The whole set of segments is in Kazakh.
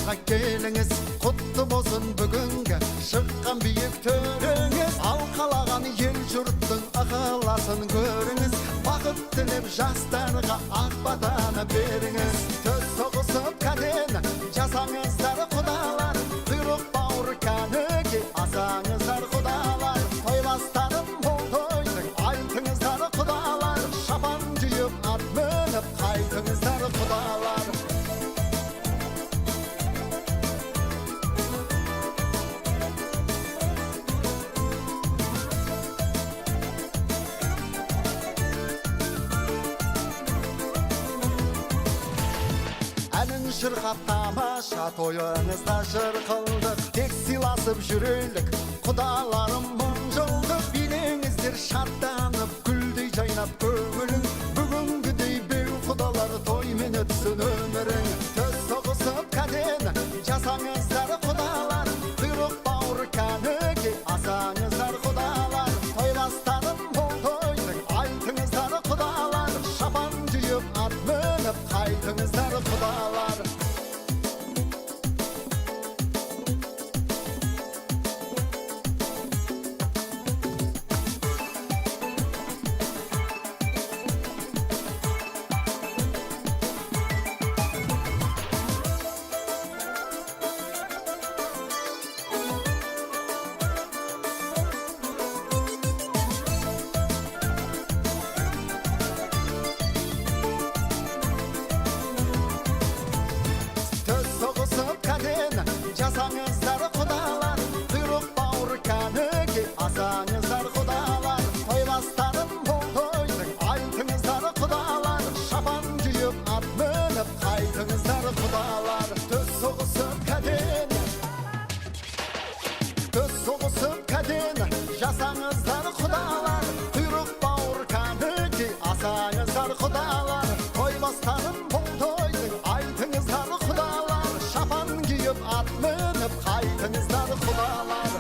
тойға келіңіз, құтты болсын бүгінгі шыққан биік төріңіз. Ал қалаған ел жұрттың ықыласын көріңіз, бақыт тілеп жастарға ақ батаны беріңіз. Төс соғысып кәдені жасаңыздар құдалар, құйрық бауыр кәніге асаңыздар құдалар. Той бастарын бұл тойдың айтыңыздар құдалар, шапан киіп ат мініп қайтыңыздар құдалар. Әнін шырқап тамаша тойыңызда жыр қылдық, тек сыйласып жүрелік құдаларым мың жылдық. Билеңіздер шаттанып, гүлдей жайнап көңілің, бүгінгідей беу құдалар тоймен өтсін өмірің. Төс соғысып кәдені жасаңыздар құдалар, құйрық бауыр кәніге асаңыздар құдалар. Той бастарын бұл тойдың айтыңыздар құдалар, шапан киіп ат мініп қайтыңыздар құдалар. Төс соғысып кәдені жасаңыздар құдалар, құйрық бауыр кәніге асаңыздар құдалар. Той бастарын бұл тойдың айтыңыздар құдалар, шапан киіп ат мініп қайтыңыздар құдалар. Төс соғысып кәдені, төс соғысып кәдені жасаңыздар құдалар, құйрық бауыр кәніге асаңыздар құдалар. Той бастарын бұл тойдың айтыңыздар құдалар, шапан киіп ат мініп қайтыңыздар құдалар.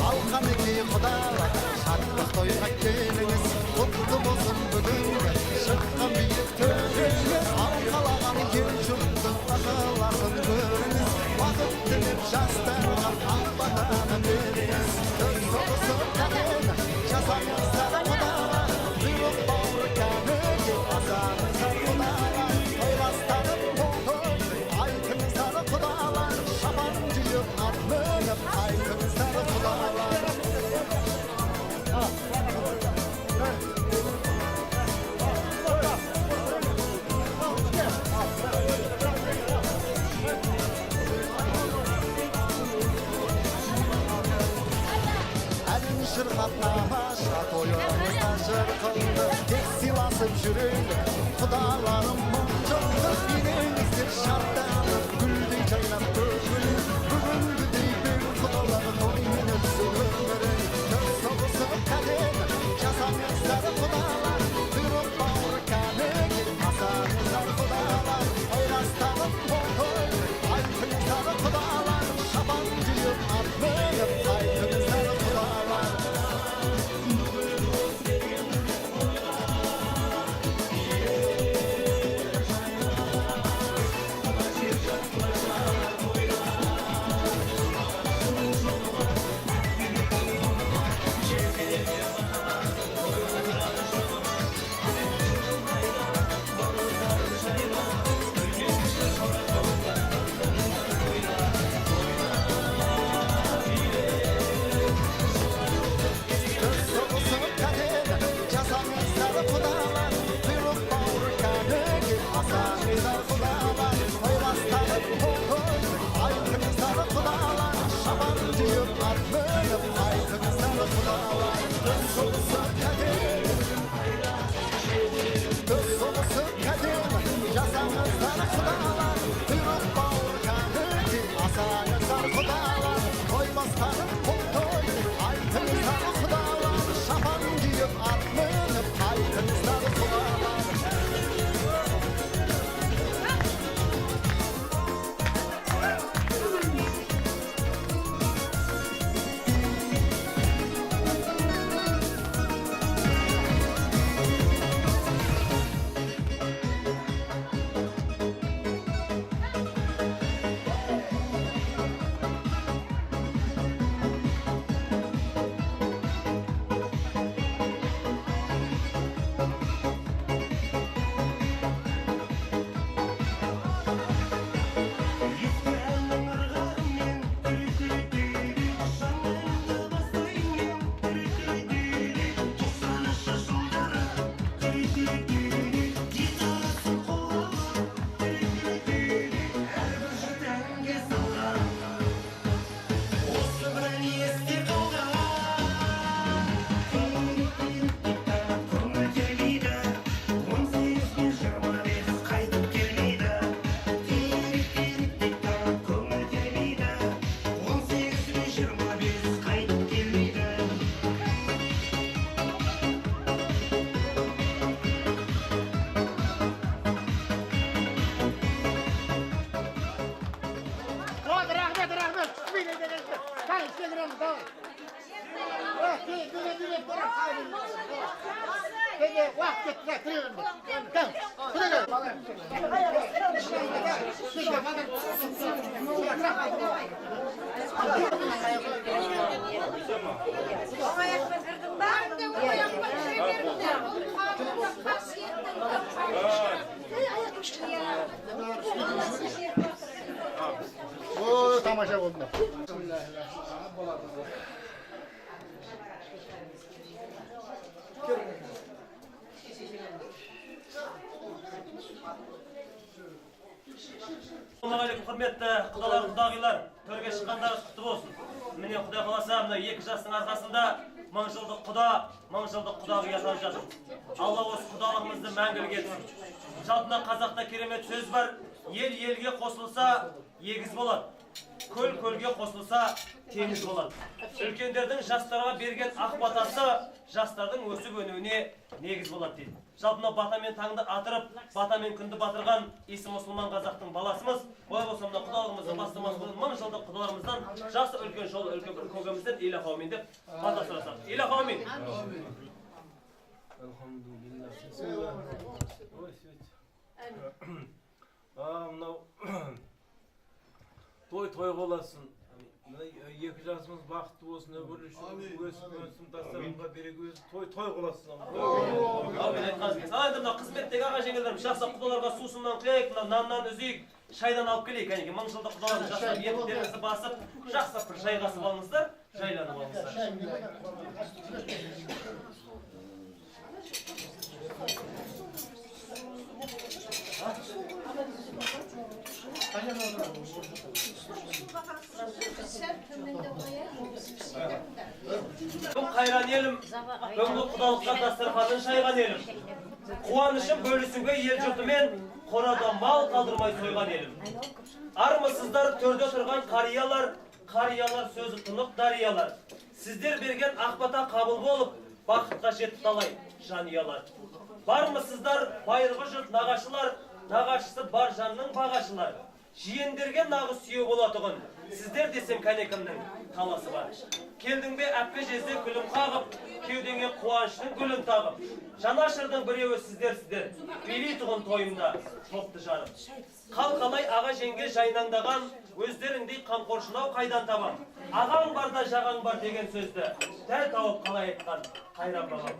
Ал қанекей құдалар, шаттық тойға келіңіз, құтты болсын бүгінгі шыққан биік төріңіз. Ал қалаған ел жұрттың ықыласын көріңіз, бақыт тілеп жастарға ақ батаны беріңіз. Төс соғысып кәдені жасаңыздар құдалар, құйрық бауыр кәніге асаңыздар құдалар. Той бастарын бұл тойдың айтыңыздар құдалар, шапан киіп ат мініп қайтыңыздар құдалар. Әнін шырқап тамаша тойыңызда жыр қылдық, тек сыйласып жүрелік құдаларым мың жылдық. Билеңіздер шаттанып, гүлдей жайнап көңілің, бүгінгідей беу құдалар тоймен өтсін өмірің. Төс соғысып кәдені жасаңыздар құдалар, құйрық бауыр кәніге асаңыздар құдалар. Той бастарын бұл тойдың айтыңыздар құдалар, шапан киіп ат мініп қайтыңыздар құдалар. Уақыт кетті, кіре беріңдер. Кіре бер. О, тамаша болды. Ассалаумағалейкум, құрметті құдалар, құдағилар, төрге шыққандарыңыз құтты болсын. Міне, құдай қаласа, мына екі жастың арқасында мың жылдық құда, мың жылдық құдағи атанып жатырмыз. Алла осы құдалығымызды мәңгілік етсін. Жалпы мына қазақта керемет сөз бар: ел елге қосылса егіз болады, көл көлге қосылса теңіз болады. Үлкендердің жастарға берген ақ батасы жастардың өсіп өнуіне негіз болады дейді. Жалпы мынау бата мен таңды атырып, бата мен күнді батырған исі мұсылман қазақтың баласымыз. Олай болса, мына құдалығымыздың бастамасы болған мың жылдық құдаларымыздан жасы үлкен, жолы үлкен бір көкемізден иләһ аумин деп бата сұрасақ. Иләһ аумин. Альхамдулилля. Ой, свет. Мынау той той боласың. Мына екі жасымыз бақытты болсын, өмір үшін өсіп өнсін, дастарханға береке өсіп, той той боласың. Аумин, айтқаныңыз келсін. Ал енді мына қызметтегі аға жеңгелерім, жақсы құдаларға сусыннан құяйық, мына наннан үзейік, шайдан алып келейік. Кәнеки, мың жылдық құдалардың жақсылап еттеріңізді басып, жақсылап бір жайғасып алыңыздар, жайланып алыңыздар. Бүгін қайран елім, бүгінгі құдалыққа дастарханын жайған елім. Қуанышын бөлісуге ел жұртымен қорада мал қалдырмай сойған елім. Армысыздар, төрде тұрған қариялар, қариялар сөзі тұнық дариялар. Сіздер берген ақ бата қабыл болып, бақытқа жетті талай жанұялар. Бармысыздар, байырғы жұрт нағашылар, нағашысы бар жанның бағашылар. Жиендерге нағыз сүйеу болатұғын, сіздер десем кәнекімнің таласы бар. Келдің бе әпке жезде күлім қағып, кеудеңе қуаныштың гүлін тағып. Жанашырдың біреуі сіздерсіздер, билейтұғын тойымда топты жарып. Қалқалай аға жеңге жайнаңдаған, өздеріңдей қамқоршынау қайдан табам. Ағаң бар да жағаң бар деген сөзді дәл тауып қалай айтқан қайран бабам.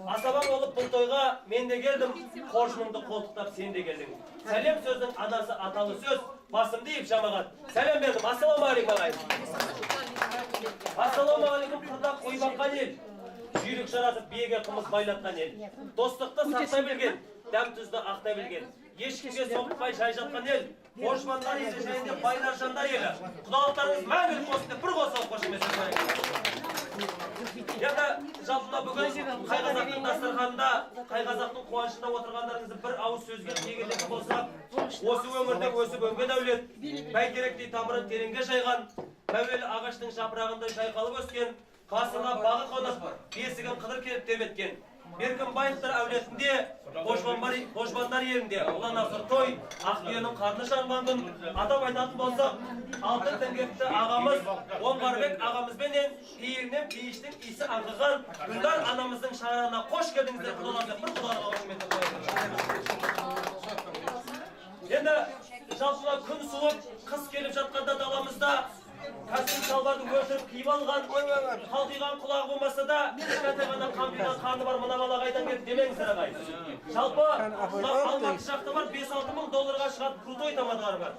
Асаба болып бұл тойға мен де келдім, қоржыныңды қолтықтап сен де келдің. Сәлем сөздің анасы аталы сөз, басымды иіп жамағат. Сәлем бердім. Ассалаумағалейкум ағайын. Ассалаумағалейкум, қырда қой баққан ел. Жүйрік жаратып биеге қымыз байлатқан ел. Достықты сақтай білген, дәм тұзды ақтай білген. Ешкімге соқпай жай жатқан ел. Қожбандар елі және де байлар жандар елі. Құдалықтарыңыз мәңгілік болсын деп бір қол соғып қошемет қояйық. Енді жалпы мына бүгін қай қазақтың дастарханында, қай қазақтың қуанышында отырғандарыңызды бір ауыз сөзге тегелетін болсақ, осы өңірде өсіп өнген әулет, бәйтеректей тамырын тереңге жайған, мәуелі ағаштың жапырағындай жайқалып өскен, басына бағы қонып, бесігін қыдыр келіп тербеткен Беркінбаевтар әулетінде, Қожбандар елінде ұлан асыр той, ақ түйенің қарны жанған күн. Атап айтатын болсақ, алтын діңгекті ағамыз Оңғарбек ағамызбенен пейілінен пейіштің иісі аңқыған Гүлдар анамыздың шаңырағына қош келдіңіздер, құдалар деп бір құдаларға қошемет қояйық. Енді жалпы мына күн суып, қыс келіп жатқанда даламызда костюм шалбарды өлтіріп киіп алған, қалқиған құлағы болмаса да, кішкентай ғана қампиған қарны бар мына бала қайдан келді демеңіздер ағайын. Жалпы мына Алматы жақта бар 5-6 мың долларға шығатын крутой тамадалар бар.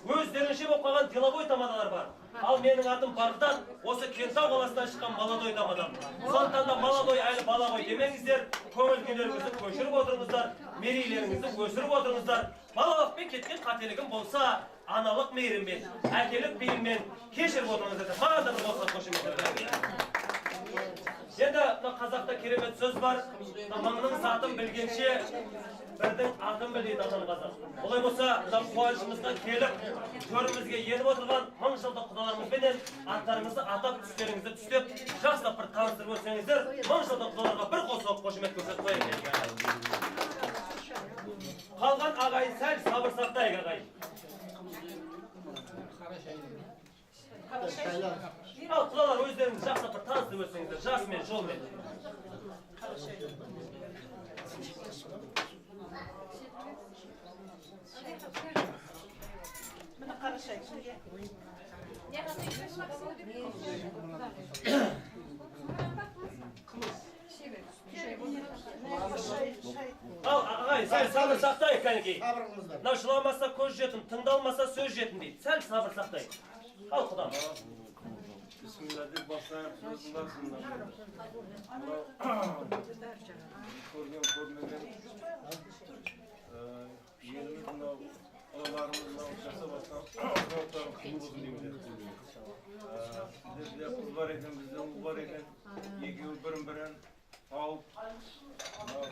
Өздерінше болып қалған деловой тамадалар бар. Ал менің атым Бағдат, осы Кентау қаласынан шыққан молодой тамадам. Сондықтан да молодой әлі бала ғой демеңіздер, көңіл күйлеріңізді көшіріп отырыңыздар, мерейлеріңізді өсіріп отырыңыздар. Балалықпен кеткен қателігім болса, аналық мейіріммен, әкелік пейілмен кешіріп отырыңыздар. Маған да бір қол соғып қошемет. Енді мына қазақта керемет сөз бар: мына мыңның затын білгенше бірдің атын біл дейді атам қазақ. Олай болса, мына қуанышымызға келіп, төрімізге еніп отырған мың жылдық құдаларымызбенен аттарыңызды атап, түстеріңізді түстеп, жақсылап бір таныстырып өтсеңіздер, мың жылдық құдаларға бір қол соғып қошемет көрсетіп қояйық. Қалған ағайын сәл сабыр сақтайық ағайын. Ал құдалар өздеріңіз жақсылап бір таныстырып өтсеңіздер, жасымен, жолмен. Ал, ағайын, сәл сабыр сақтайық, кәнекей. Сабыр қылыңыздар. Мынау жыламаса көз жетім, тыңдалмаса сөз жетім дейді. Сәл сабыр сақтайық. Ал, құдам. Бисмилля деп бастайық, сөздің басында. Мынау көрген, көрмеген еліміз, мынау балаларымыз, мынау жасап жатқан құдалықтарын құтты болсын дейміз. Бізде қыз бар екен, бізде ұл бар екен, екеуі бірін бірін тауып, мынау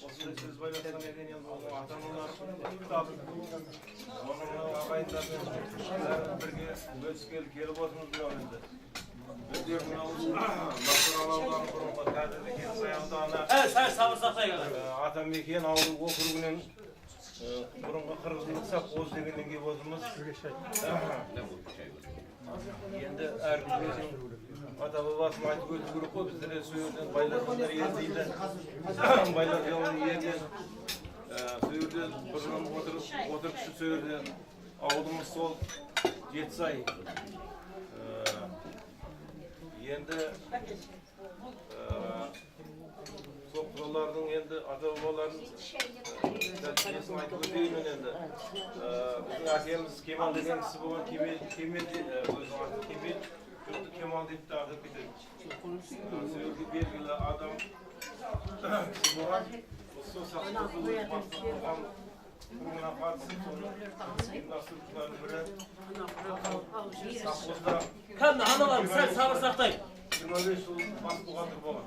осындай сөз байласқан екен. Енді оның ата аналары құттықтап, оның мынау ағайындармен бәрі бірге бөліскелі келіп отырмыз. Мынау енді біздер мынау Бақтарал ауданы, бұрынғы қазіргі Жетісай ауданы, Сәл сабыр сақтайық, ағайын. Атамекен ауыл округінен, бұрынғы Қырғыз совхоз дегеннен келіп отырмыз. Енді әркім өзінің ата бабасын айтып өту керек қой. Біздер де сол жерден, байлардан ел дейді, байлардан елден, сол жерде бұрыннан отырықшы, сол жерде ауылымыз сол Жетісай. Енді сол құдалардың енді ата бабаларының несін айтып өтейін мен енді. Біздің әкеміз Кемал деген кісі болған. Кемел, Кемел, өзінің аты Кемел, жұрты Кемал деп те атап кетеді. Сол жерге белгілі адам кісі болған. Сол совхозды өзі бастап қоғам құруына қатысып, соны ұйымдастырушылардың бірі. Совхозда Кәдімгі аналарымыз, сәл сабыр сақтайық. 25 жыл бас бухгалтер болған.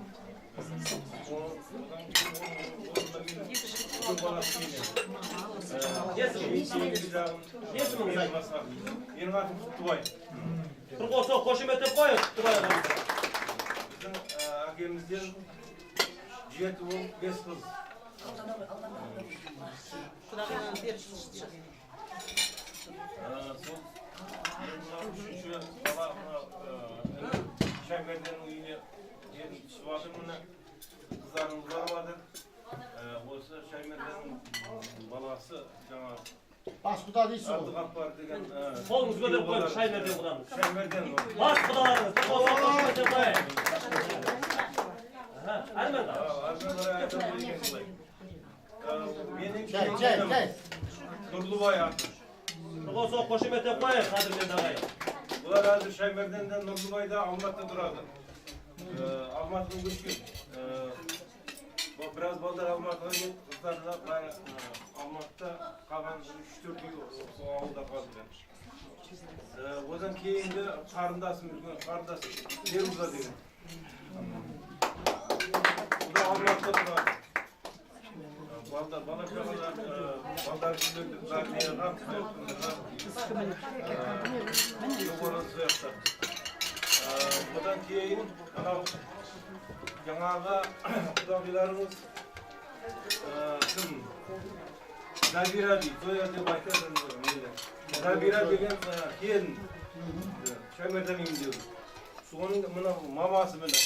Одан кейін оның орнына мен, үлкен баласы менен. Есіміңіз? Кейінгі жағын Есіміңіз мен басқардым. Менің атым Құттыбай. Бір қол соғып қошеметтеп қояйық Құттыбай ағамызды. Біздің әкемізден жеті ұл, бес қыз. Сол енді мынау үшінші бала, мынау інім Шаймерденнің үйіне келін түсіп жатыр, міне қыздарымыз барып жатыр. Осы Шаймерденнің баласы жаңағы Бас құда дейсіз ғой. Әбдіғаппар деген Қолыңызды көтеріп қойыңыз, Шаймерден құдамыз. Шаймерден ол. Бас құдаларыңыз, бір қол соғып қошеметтеп қояйық. Аха, әрмен қарай. Әрмен қарай айтамын деген былай. Менің Жай, жай, жай. Нұрлыбай аты. Бір қол соғып қошеметтеп қояйық, қадірменді ағайын. Бұлар әзір Шаймерден де, Нұрлыбай да Алматыда тұрады. Алматыдан көшкен. Біраз балдар Алматыға кетті, қыздар да бәрі Алматыда қалған, үш төрт үй сол ауылда қалды. Одан кейінгі қарындасым, үлкен қарындасым Феруза деген. Бұл да Алматыда тұрады. Балдар, бала шағалар, балдар үйлендік, бәрі неғып, жоғары сол жақта. Одан кейін анау жаңағы құдағиларымыз кім? Забира дейді, Зоя деп айтады енді мейлі. Забира деген келін, Шаймерден үйіндегі. Соның мына мамасы міне.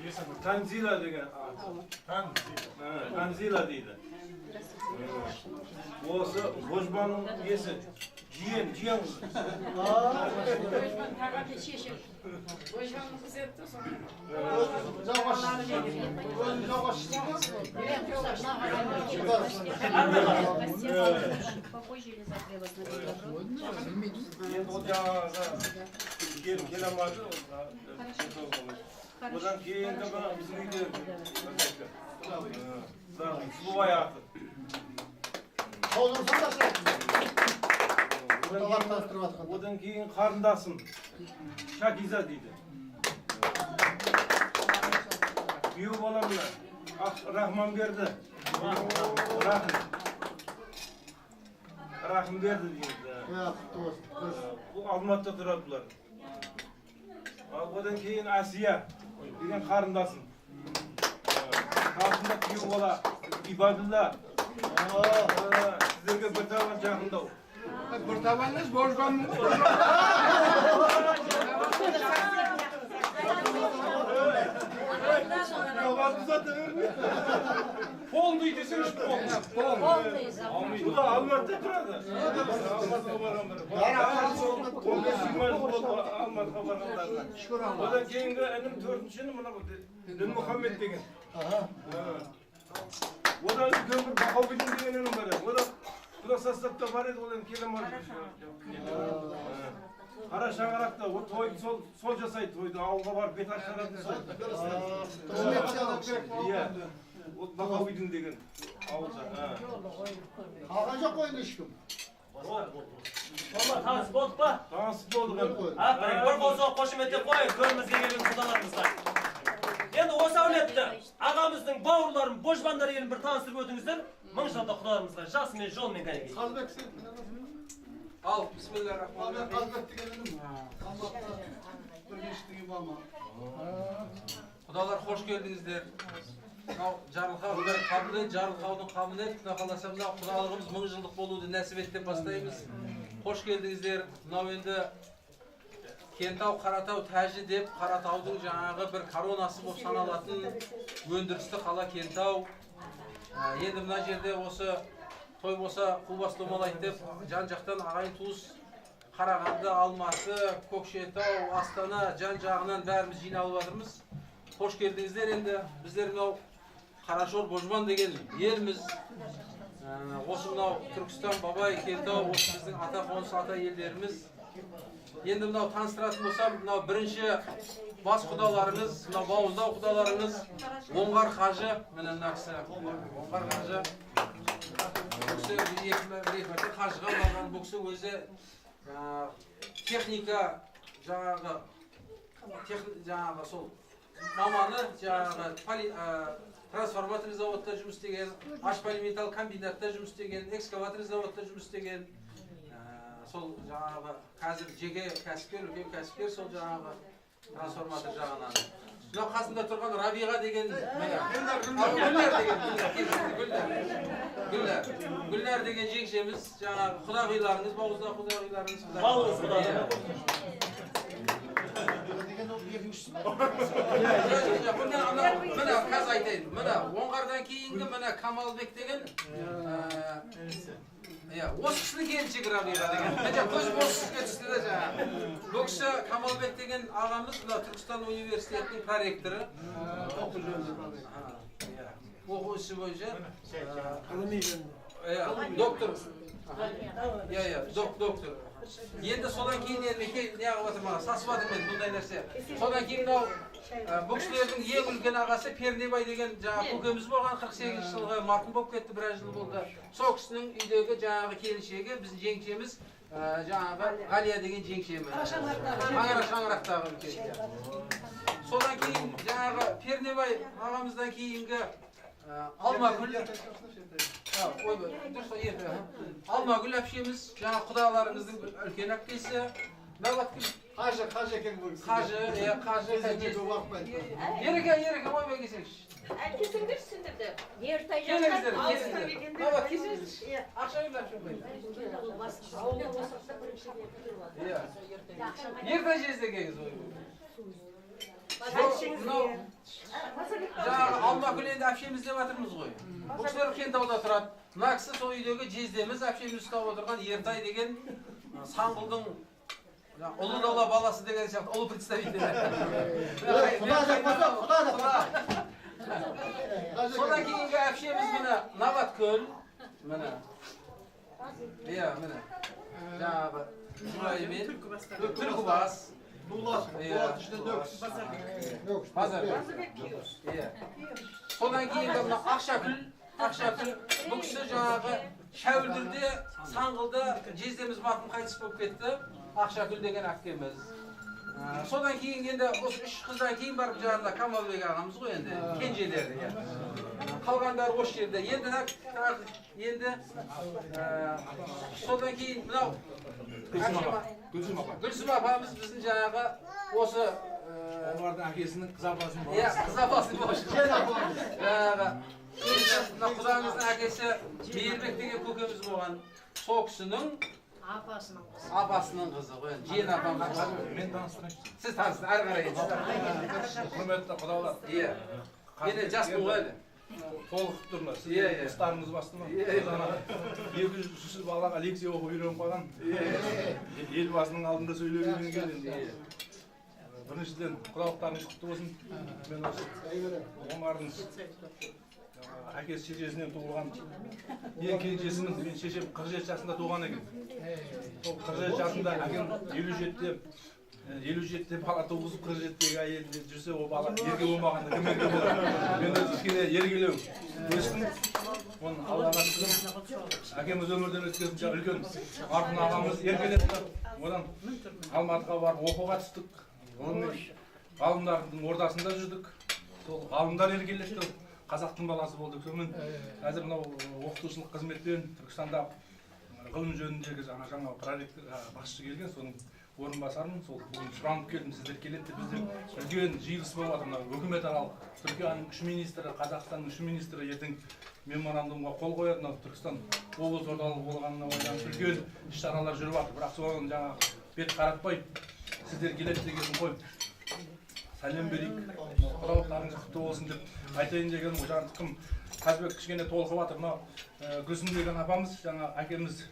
Есімі? Танзила деген аты. Танзила дейді. Осы Божбанның несі? Жиен, жиен қызы. Божбан тағы шешем. Божбанның қызы еді соны. Өзің жауға шықтың ба? Әрмен қарай. Попозже или завтра я вас наберу. Енді ол жаңағы келін келе алмады. Ол одан кейінгі мына біздің үйде Сұлубай аты. Қолын ұрсаңдаршы. Құдалар таныстырып жатқанда. Одан кейін қарындасым Шакиза дейді. Күйеу балам мына Рахманберді. Рахым. Рахымберді дейміз. Иә, құтты болсын. Дұрыс. Бұл Алматыда тұрады бұлар. Ал одан кейін Әсия деген қарындасым. Қасында күйеу бала Ибадулла. Сіздерге бір табан жақындау. Бір табан емес, божбанмын ғой. Табан ұзат. Полный десеңші, полный. Полный запас. Бұл да Алматыда тұрады. Алматыға барған бір. 15-20 жыл болды Алматыға барғандарына. Одан кейінгі інім, төртінші інім, мына Дінмұхаммед деген. Одан үлкен бір Бақаубидин деген інім бар еді. Одан құда составта бар еді, ол енді келе алмады. Қара шаңырақта ол тойды сол жасайды, тойды ауылға барып бет аштыратын сол. Иә. Ол Бақаубидин деген ауылда. Қалған жоқ қой енді ешкім. Сонда таныс болдық па? Таныс болдық енді. Әпірін, бір қол соғып қошеметтеп қояйық төрімізге келген құдаларымызға. Енді осы әулетті ағамыздың бауырларын, божбандар елін бір таныстырып өтіңіздер. Мың жылда құдаларымызға жасымен, жолмен, кәнекей. Қазбек, сен. Ал, бисмиллахиррахманиррахим. Қазбек деген інім. Алматыда бір мешіттің имамы. Құдалар, қош келдіңіздер. Мынау жарылқау Құдай қабыл ет, жарылқаудың қабыл ет. Құда қаласа, мынау құдалығымыз мың жылдық болуды нәсіп ет деп бастаймыз. Қош келдіңіздер. Мынау енді Кентау, Қаратау тәжі деп Қаратаудың жаңағы бір коронасы болып саналатын өндірісті қала Кентау. Енді мына жерде осы той болса қу бас домалайды деп жан жақтан ағайын туыс Қарағанды, Алматы, Көкшетау, Астана жан жағынан бәріміз жиналып жатырмыз. Қош келдіңіздер енді. Біздер мынау Қарашор Божбан деген елміз. Осы мынау Түркістан, Бабай, Кентау осы біздің ата қоныс, ата елдеріміз. Енді мынау таныстыратын болсам, мынау бірінші бас құдаларыңыз, мынау бауыздау құдаларыңыз Оңғар қажы, міне мына кісі Оңғар қажы. Бұл кісі бір екі мәрте қажыға барған, бұл кісі өзі техника жаңағы жаңағы сол маманы, жаңағы трансформатор заводта жұмыс істеген, аш полиметалл комбинатта жұмыс істеген, экскаватор заводта жұмыс істеген, сол жаңағы қазір жеке кәсіпкер, үлкен кәсіпкер сол жаңағы трансформатор жағынан. Мынау қасында тұрған Рабиға деген, міне, Гүлнәр деген, Гүлнәр, Гүлнәр, Гүлнәр деген жеңшеміз, жаңағы құдағиларыңыз, бауызда құдағиларыңыз, Балыңыз құда. Деген ол екіншісі ме? Міне, анау, міне, қазір айтайын. Міне, Оңғардан кейінгі міне Камалбек деген, иә, осы кісінің келіншегі Рабиға деген. Міне, көзім осы кісіге түсті де жаңағы. Бұл кісі Камалбек деген ағамыз, мына Түркістан университетінің проректоры. Иә, оқу ісі бойынша. Иә, доктор. Иә, иә, доктор. Енді содан кейін енді неғып жатыр маған, сасып жатыр мен бұндай нәрсе. Содан кейін мынау бұл кісілердің ең үлкен ағасы Пернебай деген жаңағы көкеміз болған, 48 жылғы марқұм болып кетті, біраз жыл болды. Сол кісінің үйдегі жаңағы келіншегі, біздің жеңшеміз, жаңағы Ғалия деген жеңшеміз. Шаңырақ, шаңырақтағы үлкен. Содан кейін жаңағы Пернебай ағамыздан кейінгі Алмагүл, ойбай, дұрыс, ерте, аха. Алмагүл әпшеміз, жаңа құдаларыңыздың үлкен әпкесі. Набатгүл. Қажы, қажы екен бұл кісі. Қажы, иә, қажы. Кезінде уақыт. Ереке, Ереке, ойбай, келсеңші. Кесіңдерші сендер де. Ертай Келіңіздер, жастар. келіңіздер. Набат, кесіңіздерші. Ақша берді, әпшем қойды. Иә. Ертай жезде келіңіз, ойбай. Мынау жаңағы Алмагүл енді әпшеміз деп жатырмыз ғой. Бұл кісілер Кентауда тұрады. Мына кісі сол үйдегі жездеміз, әпшеміз ұстап отырған Ертай деген Саңғылдың ұлы дала баласы деген сияқты ұлы представитель. Құда деп қойса, құда деп қойса. Содан кейінгі әпшеміз міне Набаткүл, міне. Иә, міне. Жаңағы жұбайымен Түлкібас. Дулат, Иә. Дулат ішінде Нөкіс. Нөкіс. Базарбек. Иә. Содан кейінгі мына Ақшакүл, Ақшакүл, бұл кісі жаңағы Шәуілдірде, Саңғылда жездеміз марқұм қайтыс болып кетті. Ақшакүл деген әпкеміз. Содан кейін енді осы үш қыздан кейін барып жаңағы Камалбек ағамыз ғой енді, кенжелері, иә. Қалғандары осы жерде. Енді енді содан кейін мынау Гүлсім апа. Гүлсім апамыз біздің жаңағы осы Олардың әкесінің қыз апасының Иә, қыз апасының баласы. Жаңағы мына құдаңыздың әкесі Мейірбек деген көкеміз болған. Сол кісінің Апасының қызы. Апасының қызы ғой енді, жиен апамыз бар. Мен таныстырайыншы. Сіз таныстырың, әрі қарай енді. Құрметті құдалар. Иә. Мен жаспын ғой әлі. Толқып тұрмын. Сіз Иә. ұстарыңыз басты ма? Иә. 200 балаға лекция оқып үйреніп қалған. Елбасының алдында сөйлеп үйренген енді. Біріншіден, құдалықтарыңыз құтты болсын. Мен осы Оңғардың әкесі шешесінен туылған ең кенжесімін. Мен шешем 47 жасында туған екен. Сол 47 жасында әкем 57-де бала туғызып, 47-дегі әйелде жүрсе, ол бала ерке болмағанда кім ерке болады? Мен өзі кішкене еркелеу өстім. Оны Аллаға шүкір, әкеміз өмірден өткен соң үлкен марқұм ағамыз еркелетті. Одан Алматыға барып оқуға түстік. Ғылыми ғалымдардың ортасында жүрдік. Сол ғалымдар еркелетті. Қазақтың баласы болдық. Сонымен қазір мынау оқытушылық қызметпен Түркістанда ғылым жөніндегі жаңа проректор, басшы келген, соның орынбасарымын. Сол бүгін сұранып келдім, сіздер келеді деп. Бізде үлкен жиылыс болып жатыр, мынау үкіметаралық, Түркияның 3 министрі, Қазақстанның 3 министрі ертең меморандумға қол қояды. Мынау Түркістан облыс орталығы болғанына байланысты үлкен іс шаралар жүріп жатыр. Бірақ соған жаңағы бет қаратпай, сіздер келеді дегенін қойып, сәлем берейік, құдалықтарыңыз құтты болсын деп айтайын дегенім ғой. Жаңағы кім, Қазбек кішкене толқып жатыр. Мынау Гүлсім деген апамыз, жаңа әкеміз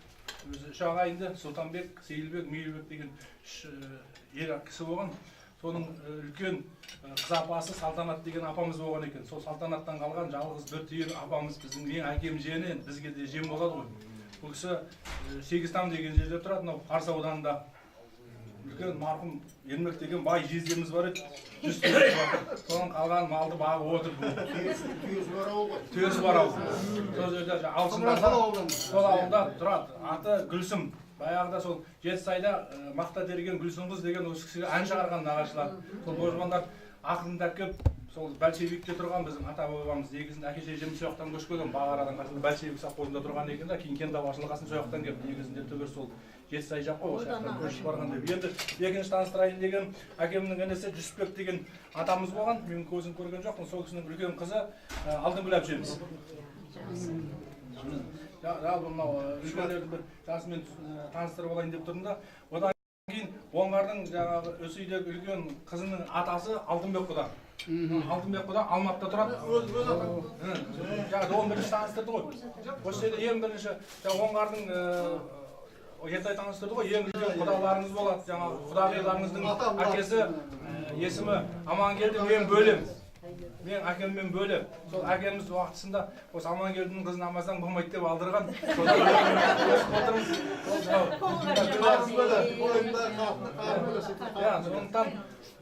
өзі үш ағайынды, Сұлтанбек, Сейілбек, Мейірбек деген үш ер кісі болған. Соның үлкен қыз апасы Салтанат деген апамыз болған екен. Сол Салтанаттан қалған жалғыз бір түйір апамыз, біздің ең әкем жиені, енді бізге де жем болады ғой. Бұл кісі Сегізтам деген жерде тұрады, мынау Қарсы ауданында. Үлкен марқұм Ермек деген бай жездеміз бар еді, 100 түйесі бар. Соның қалған малды бағып отыр бүгін. Түйесі бар ауыл ғой. Түйесі бар ауыл. Сол жерде Алшындарда, сол ауылда тұрады. Аты Гүлсім. Баяғыда сол Жетісайда мақта терген Гүлсім қыз деген осы кісіге ән шығарған нағашылар. Сол божбандар ақырындап келіп, сол большевикте тұрған біздің ата бабамыз негізінде әке шешеміз сол жақтан көшіп келген. Бағарадан қасында большевик совхозында тұрған екен да, кейін Кентау ашылған сол жақтан келіп, негізінде түбір сол Жетісай жақ қой, осы жақтан көшіп барған деп. Енді екінші таныстырайын деген әкемнің інісі Жүсіпбек деген атамыз болған. Мен көзім көрген жоқпын. Сол кісінің үлкен қызы Алтынгүл әпшеміз. Жалпы мынау үлкендерді бір жасымен таныстырып алайын деп тұрдым да. Одан кейін Оңғардың жаңағы осы үйдегі үлкен қызының атасы Алтынбек құда. Алтынбек құда Алматыда тұрады. Жаңағы он бірінші таныстырды ғой. Осы жерде ең бірінші жаңағы Оңғардың Ертай таныстырды ғой, ең үлкен құдаларыңыз болады. Жаңағы құдағиларыңыздың әкесі есімі Амангелді, мен бөлем. Мен әкеммен бөлем. Сол әкеміз уақытысында осы Амангелдінің қызын алмасаң болмайды деп алдырған. Содан өсіп отырмыз. Сондықтан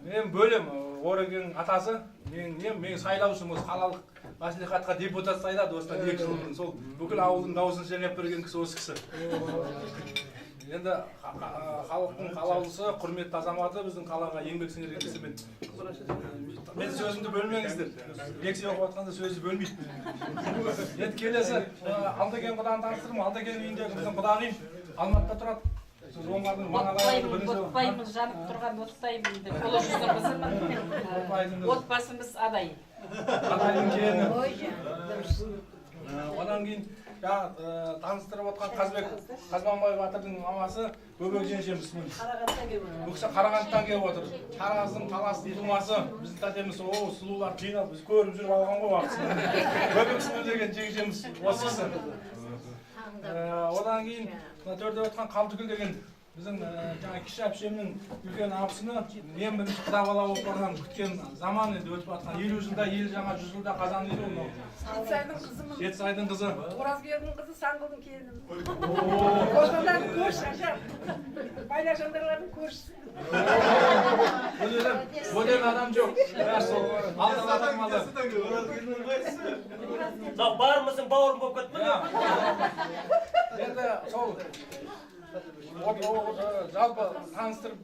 мен бөлем. Орекеңнің атасы, мен сайлаушым, осы қалалық мәслихатқа депутат сайлады осыдан 2 жыл бұрын. Сол бүкіл ауылдың дауысын жинап берген кісі осы кісі. Енді халықтың қалаулысы, құрметті азаматы, біздің қалаға еңбек сіңірген кісі. Мен сөзімді бөлмеңіздер. Лекция оқып жатқанда сөзді бөлмейді. Енді келесі Алдыген құданы таныстырдым. Алдыген үйіндегі біздің құдағиым Алматыда тұрады. Сіз Оңғардың маңалары бірінші. Отбайымыз жанып тұрған оттаймын деп. Ұлы жүздің қызымын. Отбасымыз Адай. Адайдың келіні. Одан кейін жаңа таныстырып отқан Қазбек Қазманбай батырдың мамасы Бөбек жеңшеміз. Бұл кісі Қарағандыдан келіп отыр. Тараздың, Таластың тумасы. Біздің тәтеміз, о, сұлулар жиналып, біз көріп жүріп алған ғой уақытысында. Бөбек сұлу деген жеңшеміз осы кісі. Одан кейін мына төрде отқан Қалдыкүл деген біздің жаңа кіші әпшемнің үлкен абысыны, ең бірінші құда бала болып барған, күткен заман енді өтіп жатқан 50 жылда ел жаңа, 100 жылда қазан дейді ғой мынау. Жетісайдың қызымын. Жетісайдың қызы. Оразбердінің қызы, Саңғылдың келінімін. Қожалардың көрші, ажар. Байлар жандарлардың көршісі. Бұл жерде бөтен адам жоқ. Бәрі сол алтын адам малы. Мынау бармысың, бауырым болып кетті ме? Енді сол жалпы таныстырып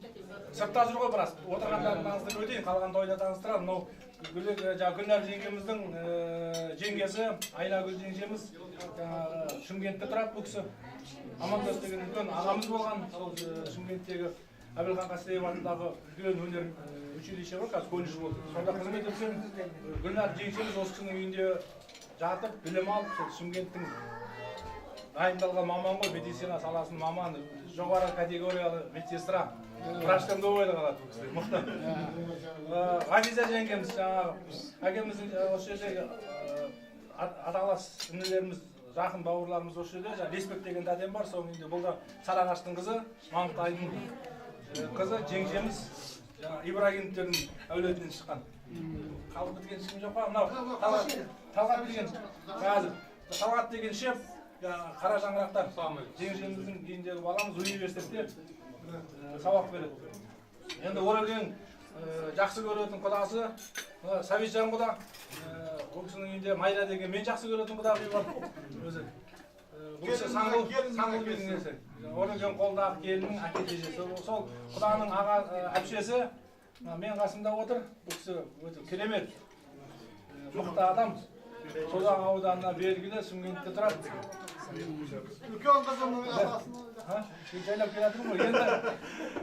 сыртта жүр ғой біраз. Отырғандарын таныстырып өтейін, қалған тойда таныстырамын. Мынау Гүлнар жеңгеміздің жеңгесі Айнагүл жеңгеміз жаңағы Шымкентте тұрады бұл кісі. Амандос деген үлкен ағамыз болған. Сол Шымкенттегі Әбілхан Қастеев атындағы үлкен өнер училище бар, қазір колледж болды. Сонда қызмет етсем, Гүлнар жеңгеміз осы кісінің үйінде жатып білім алып, сол Шымкенттің дайындалған маман ғой, медицина саласының маманы, жоғары категориялы медсестра. Врачтан да ойлы қалады бұл кісілер, мықты. Ғазиза жеңгеміз, жаңағы әкеміздің осы жердегі аталас інілеріміз, жақын бауырларымыз осы жерде. Жаңағы Лесбек деген тәтем бар, соның үйінде. Бұл да Сарыағаштың қызы, Маңғытайдың қызы, жеңгеміз, жаңағы Ибрагимовтердің әулетінен шыққан. Қалып біткен ешкім жоқ па? Мынау Талғат деген, қазір Талғат деген шеф, жаңағы қара шаңырақтан жеңгеміздің үйіндегі баламыз, университетте сабақ береді. Енді Орекең жақсы көретін құдасы Сәбитжан құда, ол кісінің үйінде Майра деген мен жақсы көретін құдағи бар. Өзі бұл кісі Саңғыл деген несі. Орекең қолдағы келіннің әке шешесі. Сол құданың аға әпшесі мен қасымда отыр. Бұл кісі өте керемет, мықты адам. Созақ ауданына белгілі, Шымкентте тұрады. Үлкен қызымның атасына. Жайлап келе жатырмын ғой. Енді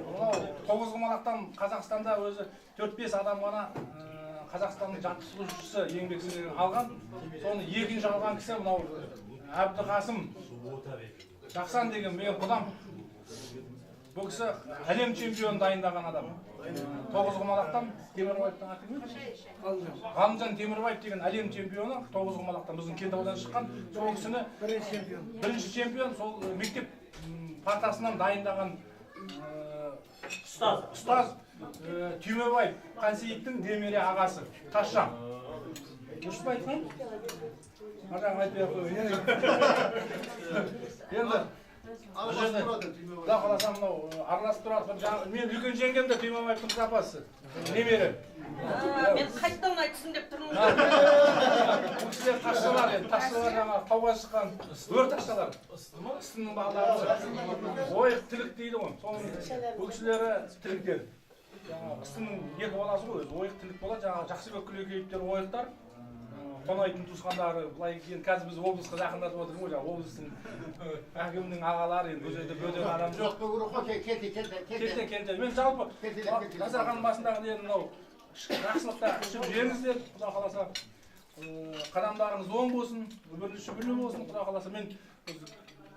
мынау Тоғызқұмалақтан Қазақстанда өзі 4-5 адам ғана Қазақстанның жаттықтырушысы еңбек сіңірген алған. Соны екінші алған кісі мынау Әбдіқасым Жақсан деген менің құдам. Бұл кісі әлем чемпионын дайындаған адам. Тоғызқұмалақтан Темірбаевтың аты кім еді? Ғалымжан Темірбаев деген әлем чемпионы Тоғызқұмалақтан, біздің Кентаудан шыққан. Сол кісіні бірінші чемпион, сол мектеп партасынан дайындаған ұстаз Түймебаев Қансейіттің немере ағасы Тасжан. Дұрыс па айтқан? Ар жағын айтпай ақ қояйын. Енді бұл жерде Құда қаласа мынау араласып тұрады. Мен үлкен жеңгем де Түймебаевтың қыз апасы, немере. Мен қайтадан айтсын деп тұрмын. Бұл кісілер тасшалар енді, тасшалар жаңағы тауға шыққан өр тасшалар. Ыстының балалары. Ойық тілік дейді ғой. Соның бұл кісілері тіліктер. Жаңағы Ыстының екі баласы ғой өзі, ойық тілік болады. Жаңағы Жақсыбек Күлекеевтер ойықтар. Қонайтын туысқандары былай енді қазір біз облысқа жақындатып отырмыз ғой, жаңағы облыстың әкімінің ағалары, енді бұл жерде бөтен адам жоқ. Келте, келте. Мен жалпы дастарханның басындағы енді мынау жақсылықта ішіп жеңіздер, Құда қаласа. Қадамдарыңыз оң болсын, үбірлі шүбірлі болсын, Құда қаласа. Мен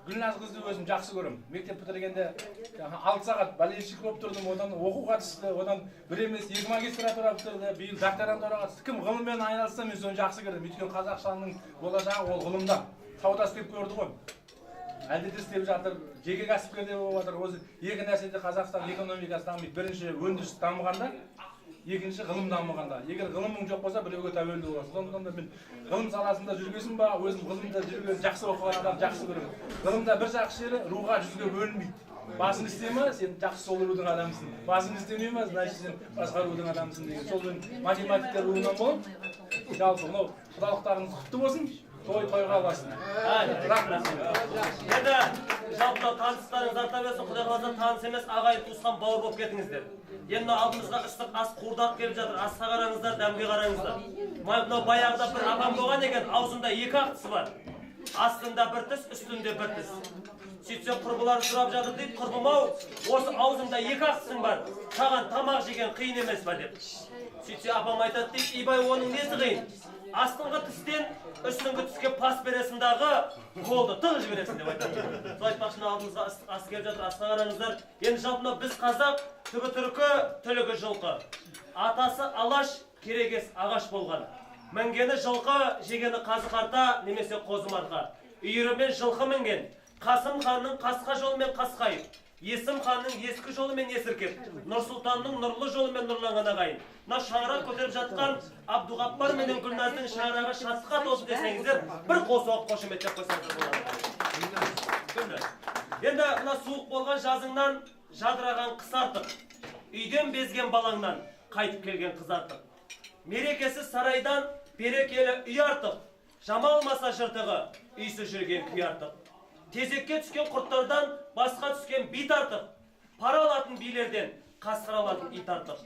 Гүлназ қызды өзім жақсы көремін. Мектеп бітіргенде 6 сағат болельщик болып тұрдым, одан оқуға түсті, одан бір емес 2 магистратура бітірді, биыл докторантураға түсті. Кім ғылыммен айналысса, мен соны жақсы көремін. Өйткені Қазақстанның болашағы ол ғылымда. Сауда істеп көрді ғой. Әлде де істеп жатыр, жеке кәсіпкер де болып жатыр. Осы екі нәрседе Қазақстан экономикасы дамиды. Бірінші өндіріс дамығанда, екінші ғылым дамығанда. Егер ғылымың жоқ болса, біреуге тәуелді боласың. Сондықтан да мен ғылым саласында жүргесін ба, өзім ғылымда жүрген жақсы оқыған адам жақсы көремін. Ғылымда бір жақсы жері, руға жүзге бөлінбейді. Басың істей ма, сен жақсы сол рудың адамысың. Басың істемей ма, значит сен басқа рудың адамысың деген. Сол мен математиктер руынан болып, жалпы мынау құдалықтарыңыз құтты болсын, той тойға аласың. Рахмет. Енді жалпы таныстарыңыз арта берсін, Құдай қаласа таныс емес, ағайын туысқан бауыр болып кетіңіздер. Енді алдымызға ыстық ас қуырдақ келіп жатыр. Асқа қараңыздар, дәмге қараңыздар. Мынау баяғыда бір апам болған екен, аузында 2 ақ тісі бар. Астында бір тіс, үстінде бір тіс. Сөйтсе құрбылары сұрап жатыр дейді, құрбым ау, осы аузыңда 2 ақ тісің бар, саған тамақ жеген қиын емес па деп. Сөйтсе апам айтады дейді, ибай оның несі қиын? Астыңғы тістен үстіңгі тіске пас бересің дағы қолды тығып жібересің деп айтады. Сол айтпақшы, алдымызға ыстық ас келіп жатыр, асқа қараңыздар. Енді жалпы мынау біз қазақ, түбі түркі, түлігі жылқы. Атасы алаш, керегесі ағаш болған. Мінгені жылқы, жегені қазы қарта немесе қозы марқа. Үйірімен жылқы мінген. Қасым ханның қасқа жолымен қасқайып, Есім ханның ескі жолымен есіркеп, Нұрсұлтанның нұрлы жолымен нұрланған ағайын. Мына шаңырақ көтеріп жатқан Абдуғаппар менен Гүлназдың шаңырағы шаттыққа толсын десеңіздер, бір қол соғып қошеметтеп қойсаңыздар болады. Енді мына суық болған жазыңнан жадыраған қыс артық, үйден безген балаңнан қайтып келген қыз артық. Мерекесі сарайдан берекелі үй артық, жамалмаса жыртығы, үйсіз жүрген күй артық. Тезекке түскен құрттардан басқа түскен бит артық, пара алатын билерден қасқыр алатын ит артық.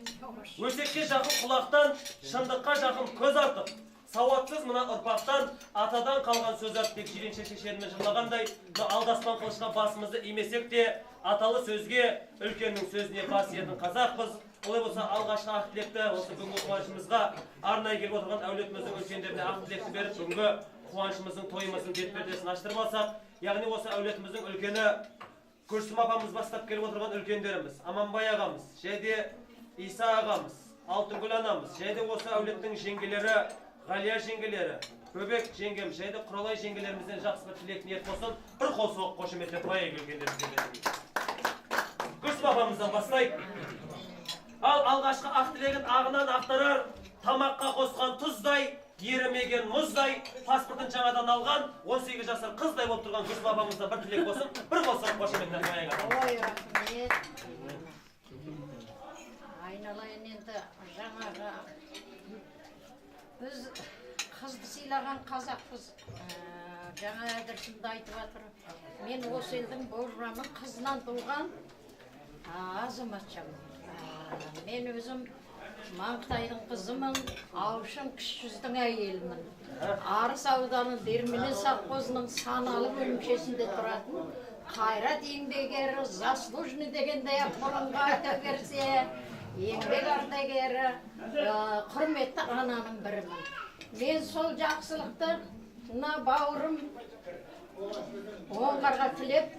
Өсекке жақын құлақтан, шындыққа жақын көз артық. Сауатсыз мына ұрпақтан атадан қалған сөз артық деп Жиренше шешеніміз жырлағандай, мына алдаспан қылышқа басымызды имесек те, аталы сөзге, үлкеннің сөзіне бас иетін қазақпыз. Олай болса алғашқы ақ тілекті осы бүгінгі қуанышымызға арнайы келіп отырған әулетіміздің үлкендеріне ақ тілекті беріп, бүгінгі қуанышымыздың, тойымыздың бет пердесін аштырып алсақ, яғни осы әулетіміздің үлкені Күрсім апамыз бастап келіп отырған үлкендеріміз, Аманбай ағамыз, және де Иса ағамыз, Алтынгүл анамыз, және де осы әулеттің жеңгелері, Ғалия жеңгелері, Көбек жеңгем, және де Құралай жеңгелерімізден жақсы бір тілек ниет болсын, бір қол соғып қошеметтеп қояйық үлкендерімізге. Күрсім апамыздан бастайық. Ал алғашқы ақ тілегін ағынан ақтарар, тамаққа қосқан тұздай, ерімеген мұздай, паспортын жаңадан алған 18 жасар қыздай болып тұрған Күрсім апамыздан бір тілек болсын, бір қол соғып қошеметтеп қояйық. Ой, рахмет. Айналайын, енді жаңағы біз қызды сыйлаған қазақпыз. Жаңа Әдірсімді айтып жатыр. Мен осы елдің Бозжыраның қызынан туған азаматшамын. Мен өзім Маңғытайдың қызымын, Аушын кіші жүздің әйелімін. Арыс ауданы Дермене совхозының Саналы бөлімшесінде тұратын Қайрат еңбекері, заслуженный дегендей ақ бұрынғы айта берсе, еңбек ардагері, құрметті ананың бірімін. Мен сол жақсылықты мына бауырым Оңғарға тілеп,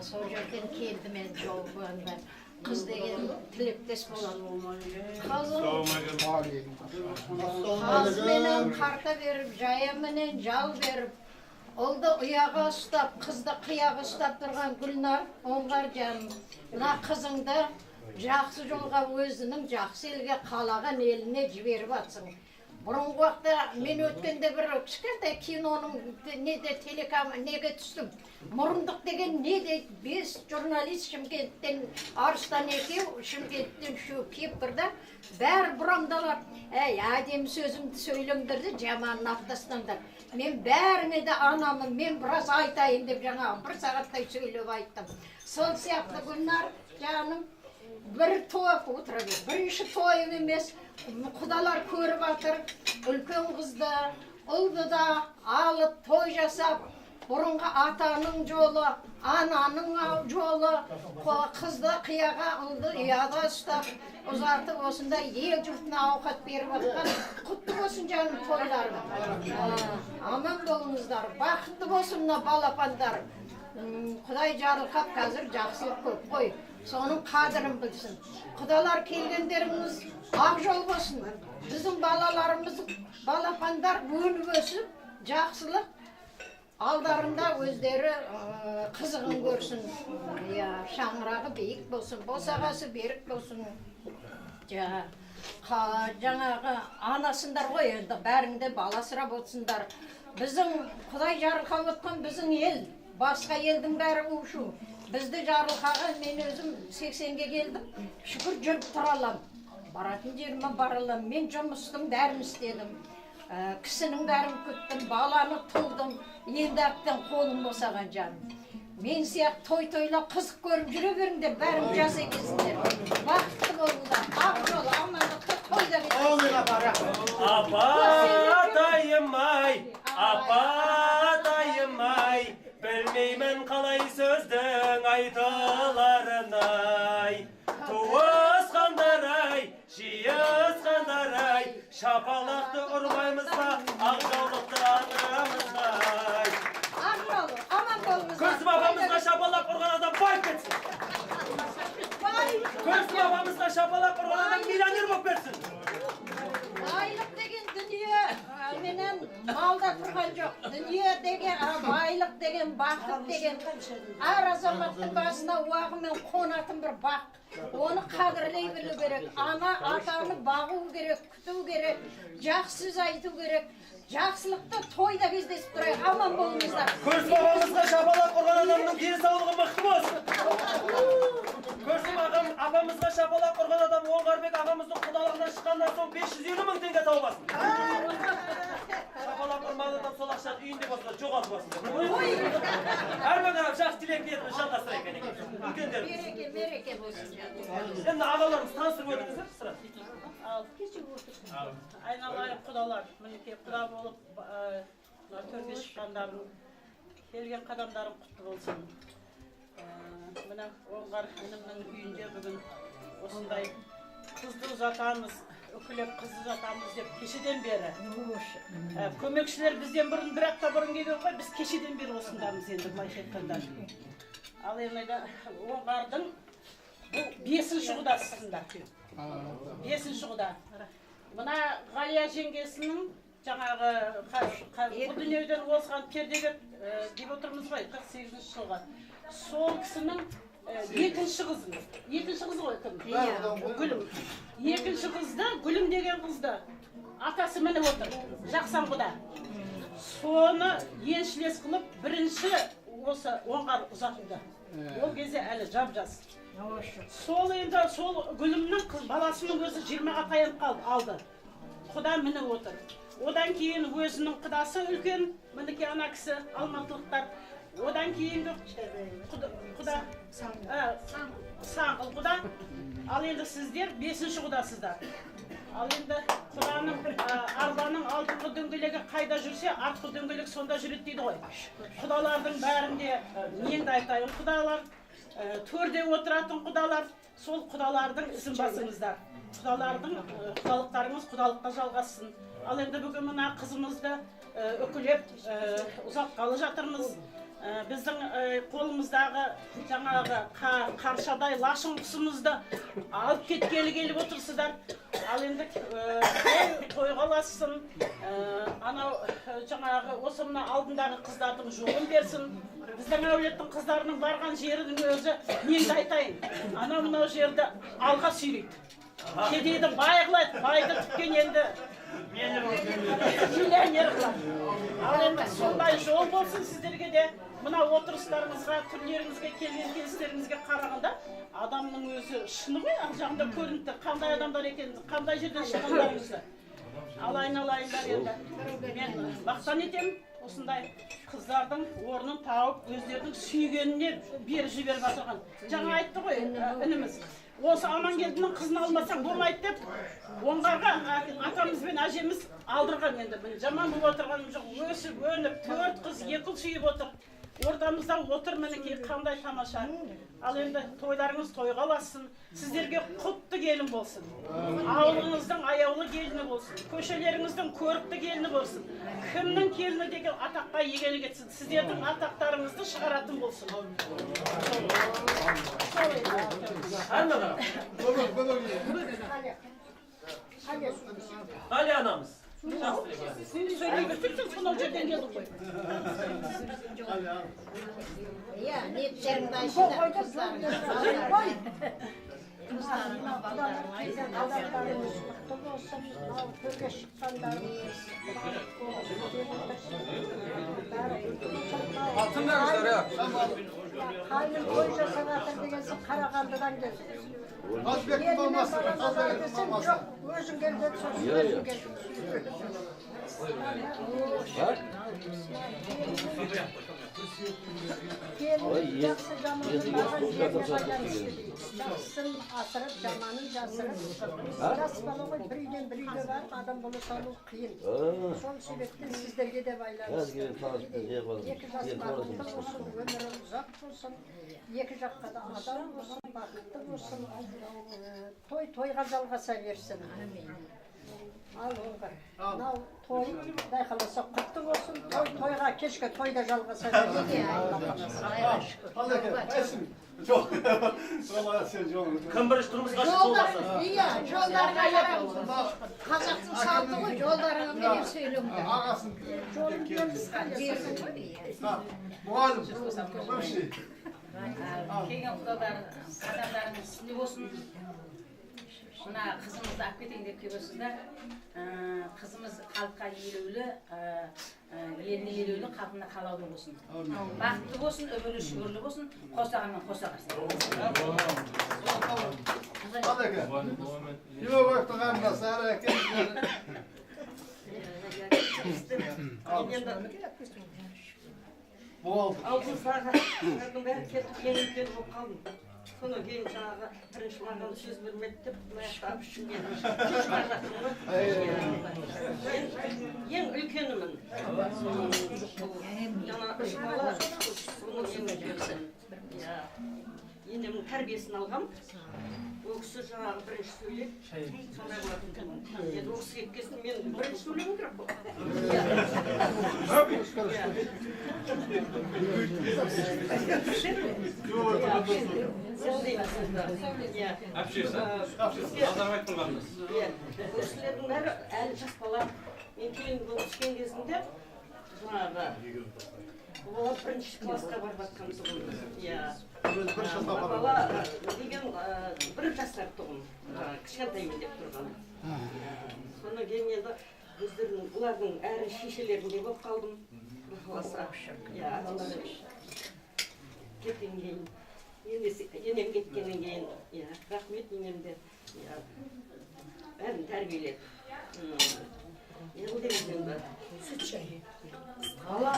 сол жерден келдім мен жолығында. Қыз деген тілектес болады. Қызым қазменен қарта беріп, жаяменен жал беріп, ұлды ұяға ұстап, қызды қияға ұстап тұрған Гүлнар Оңғаржан, мына қызыңды жақсы жолға, өзінің жақсы елге, қалаған еліне жіберіп жатсың. Бұрынғы уақытта мен өткенде бір кішкентай киноның неде телекам неге түстім. Мұрындық деген не дейді, 5 журналист Шымкенттен, Арыстан екеу, Шымкенттен үшеу келіп тұр да, бәрі бұрамдалап, әй, әдемі сөзімді сөйлеңдер де, жаманын алып тастаңдар. Мен бәріңе де анамын, мен біраз айтайын деп жаңағы бір сағаттай сөйлеп айттым. Сол сияқты Гүлнар жаным, бір той отыра бер. Бірінші тойым емес, құдалар көріп жатыр, үлкен қызды, ұлды да алып той жасап, бұрынғы атаның жолы, ананың жолы, қызды қияға, ұлды ұяда ұстап, ұзатып, осындай ел жұртына ауқат беріп жатқан құтты болсын жаным тойларың. Аман болыңыздар, бақытты болсын мына балапандар. Құдай жарылқап, қазір жақсылық көп қой. Соның қадірін білсін. Құдалар келгендеріңіз ақ жол болсын. Біздің балаларымыз, балапандар өніп өсіп, жақсылық алдарында өздері қызығын көрсін. Я, шаңырағы биік болсын, босағасы берік болсын. Жаңағы анасындар ғой енді, бәріңде бала сұрап отырсыңдар. Біздің Құдай жарылқап отқан біздің ел, басқа елдің бәрі у-шу. Бізді жарылқаған, мен өзім 80-ге келдім, шүкір жүріп тұра аламын. Баратын жеріме бара аламын. Мен жұмыстың бәрін істедім. Кісінің бәрін күттім, баланы тудым. Енді әбден қолым босаған жаным. Мен сияқты той тойлап қызық көріп жүре беріңдер, бәрің жас екенсіңдер. Бақытты болыңдар, ақ жол, амандықты тойда кездесіңдер. Апатайым ай, апатайым ай, білмеймін қалай сөздің айтыларын ай. Туысқандар ай, жиысқандар ай, шапалақты ұрмаймыз ба, ақ жаулықты атырамыз ба ай. Ақ жол, аман болыңыздар. Күрсім апамызға шапалақ ұрған адам байып кетсін. Күрсім апамызға шапалақ ұрған адам миллионер болып кетсін. Байлық деген дүние менен малда тұрған жоқ. Дүние деген, байлық деген, бақыт деген әр азаматтың басына уағымен қонатын бір бақ. Оны қадірлей білу керек. Ана атаны бағу керек, күту керек, жақсы сөз айту керек. Жақсылықты тойда кездесіп тұрайық. Аман болыңыздар. Күрсім апамызға шапалақ ұрған адамның денсаулығы мықты болсын. Күрсім апамызға шапалақ ұрған адам Оңғарбек ағамыздың құдалығынан шыққаннан соң 550 мың теңге тауып алсын. Шапалақ ұрмаған адам сол ақшаны үйінде болса жоғалтып алсын. Әрмен қарап жақсы тілек ниетімізді жалғастырайық кәнекей. Үлкендеріміз. Береке, мереке болсын. Енді ағаларымыз таныстырып өтіңіздер, сыра. Айналайын құдалар, мінекей құда болып мына төрге шыққандарың, келген қадамдарың құтты болсын. Мына Оңғар інімнің үйінде бүгін осындай қызды ұзатамыз, үкілеп қызды ұзатамыз деп кешеден бері. Көмекшілер бізден бұрын бір апта бұрын келген ғой, біз кешеден бері осындамыз енді былайша айтқанда. Ал енді Оңғардың бұл 5-ші құдасысыңдар. 5-ші құда. Мына Ғалия жеңгесінің жаңағы бұл дүниеден озған пердебек деп отырмыз ғой, 48-ші жылғы. Сол кісінің екінші қызы. Екінші қызы ғой кім? Гүлім. Екінші қызды, Гүлім деген қызды атасы мініп отыр, Жақсан құда. Соны еншілес қылып, бірінші осы Оңғар ұзатылды. Ол кезде әлі жап-жас. Сол енді сол Гүлімнің қыз баласының өзі 20-ға таянып қалды, алды. Құда мініп отыр. Одан кейін өзінің құдасы үлкен, мінекей ана кісі алматылықтар. Одан кейінгі құда Саңғыл құда. Ал енді сіздер 5-ші құдасыздар. Ал енді құданың арбаның алдыңғы дөңгелегі қайда жүрсе, артқы дөңгелек сонда жүреді дейді ғой. Құдалардың бәрінде неңді айтайын, құдалар, төрде отыратын құдалар, сол құдалардың ізін басыңыздар. Құдалардың құдалықтарыңыз құдалыққа жалғассын. Ал енді бүгін мына қызымызды үкілеп ұзатқалы жатырмыз. Біздің қолымыздағы жаңағы қаршадай лашын құсымызды алып кеткелі келіп отырсыздар. Ал енді тойға лассын, анау жаңағы осы мына алдындағы қыздардың жолын берсін. Біздің әулеттің қыздарының барған жерінің өзі неңді айтайын, анау мынау жерді алға сүйрейді. Кедейді бай қылады, байды тіпкен енді миллионер қылады. Ал енді сондай жол болсын сіздерге де. Мына отырыстарыңызға, түрлеріңізге, келген келістеріңізге қарағанда адамның өзі шыны ғой, ар жағында көрініп тұр, қандай адамдар екенін, қандай жерден шыққандарыңызды. Ал айналайындар, енді мен мақтан етемін осындай қыздардың орнын тауып, өздерінің сүйгеніне беріп жіберіп жатырған. Жаңа айтты ғой ініміз, осы Амангелдінің қызын алмасаң болмайды деп Оңғарға атамыз бен әжеміз алдырған. Енді міне жаман болып отырғаным жоқ, өсіп өніп 4 қыз 2 ұл сүйіп отыр. Ортамызда отыр мінекей, қандай тамаша. Ал енді тойларыңыз тойға лассын, сіздерге құтты келін болсын, ауылыңыздың аяулы келіні болсын, көшелеріңіздің көрікті келіні болсын, кімнің келіні деген атаққа иегелік етсін, сіздердің атақтарыңызды шығаратын болсын. Ғали анамыз. Сөйлей берсең, сонау жерден келдің ғой. Иә, ниеттеріңді айтыңдар, қыздарыңыз, қыздарыңыз, балдарыңыз, Адамдарыңыз құтты болсын, мынау төрге шыққандарыңыз бәрі құтты болсын. Қайным той жасап жатыр деген соң Қарағандыдан келдім. Қазбектің мамасы, Қазбектің мамасы. Жоқ, өзің кел деді, сосын өзім келдім. Келін жақсы жаманның барған жеріне байланысты дейді. Жақсысын асырып, жаманын жасырып. Жас бала ғой, бір үйден бір үйге барып адам бола салу қиын. Сол себептен сіздерге де байланысты. Екі жас бақытты болсын, өмірі ұзақ болсын, екі жаққа да адам болсын, бақытты болсын. Той тойға жалғаса берсін. Ал Оңғар, мынау той, Құдай қаласа құтты болсын, той тойға, кешкі тойда жалғаса берсін. Жоқ, сен жолың. Кім бірінші тұрмысқа шықты сол басады. Иә, жолдарыңа қараңыз. Қазақтың салты ғой, жолдарыңа менен сөйлеңдер. Ағасын. Жолын Мұғалім, бывший. Келген құдалар, адамдарыңыз үстінде болсын. Мына қызымызды алып кетейін деп келіп отырсыздар. Қызымыз халыққа елеулі, еліне елеулі, халқына қалаулы болсын. Бақытты болсын, өмірі шүгірлі болсын, қосағанмен қоса қалсын. Қалеке, Имабаевтың қарындасы, әрі әке. Алдымыздағы бәрі кетіп, ең үлкен болып қалдым. Содан кейін жаңағы бірінші маған сөз бермеді деп мына ішімнен ғой. Ең үлкенімін. Жаңа үш бала, соның ең үлкені. Енемнің тәрбиесін алғам. Ол кісі жаңағы бірінші сөйлеп, сондай болатын. Енді ол кісі кеткесін мен бірінші сөйлеуім керек қой. Әпшесі. Назар айтып тұрғанымыз. Бұл кісілердің бәрі әлі жас бала. Мен келін болып түскен кезімде жаңағы бұл бала бірінші классқа барып жатқан тұғын. Иә. Бала деген бір жасар тұғын. Кішкентаймын деп тұрған. Содан кейін енді өздерінің бұлардың әрі шешелерінде болып қалдым. Құдай қаласа. Иә, аналары кеткеннен кейін, енем кеткеннен кейін, иә, рахмет енемде. Иә, бәрін тәрбиеледі. Не қыл дейміз енді? Сүт шай. Бала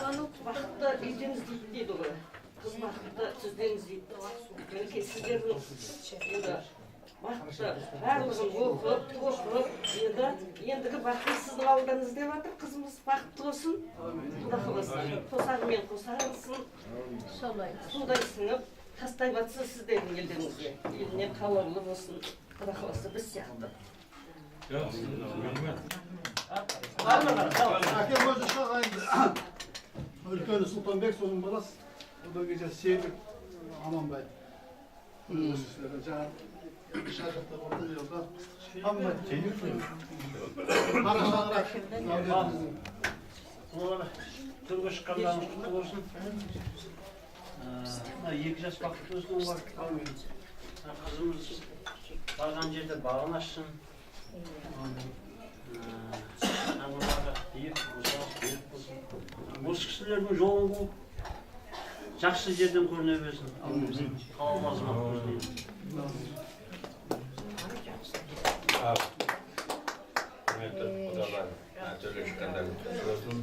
бақытты үйден іздейді дейді ғой. Қыз бақытты түзден іздейді. Мінекей сіздердің енді бақытты барлығын оқып, тоқып, енді ендігі бақытты сіздің ауылдан іздеп жатыр. Қызымыз бақытты болсын. Құдай қаласа. Қосағымен қоса алсын. Солай. Судай сіңіп, тастай батса сіздердің елдеріңізге. Еліне қалаулы болсын. Құдай қаласа біз сияқты. Әкем өзі ағайынды. Үлкені Сұлтанбек, соның баласы. Одан кейін Сейдік Аманбай. Жаңа шәкірттер орта жолда. Қара шаңырақ. Төрге шыққандарыңыз құтты болсын. Мына екі жас бақытты болсын олар. Қызымыз барған жерде бағын ашсын. Шаңырағы биік, ұзақ, берік болсын. Осы кісілердің жолын қуып, жақсы жерден көріне берсін. Қалам азамат көздеймін. Құрметті құдалар, төрге шыққандарыңыз құтты болсын.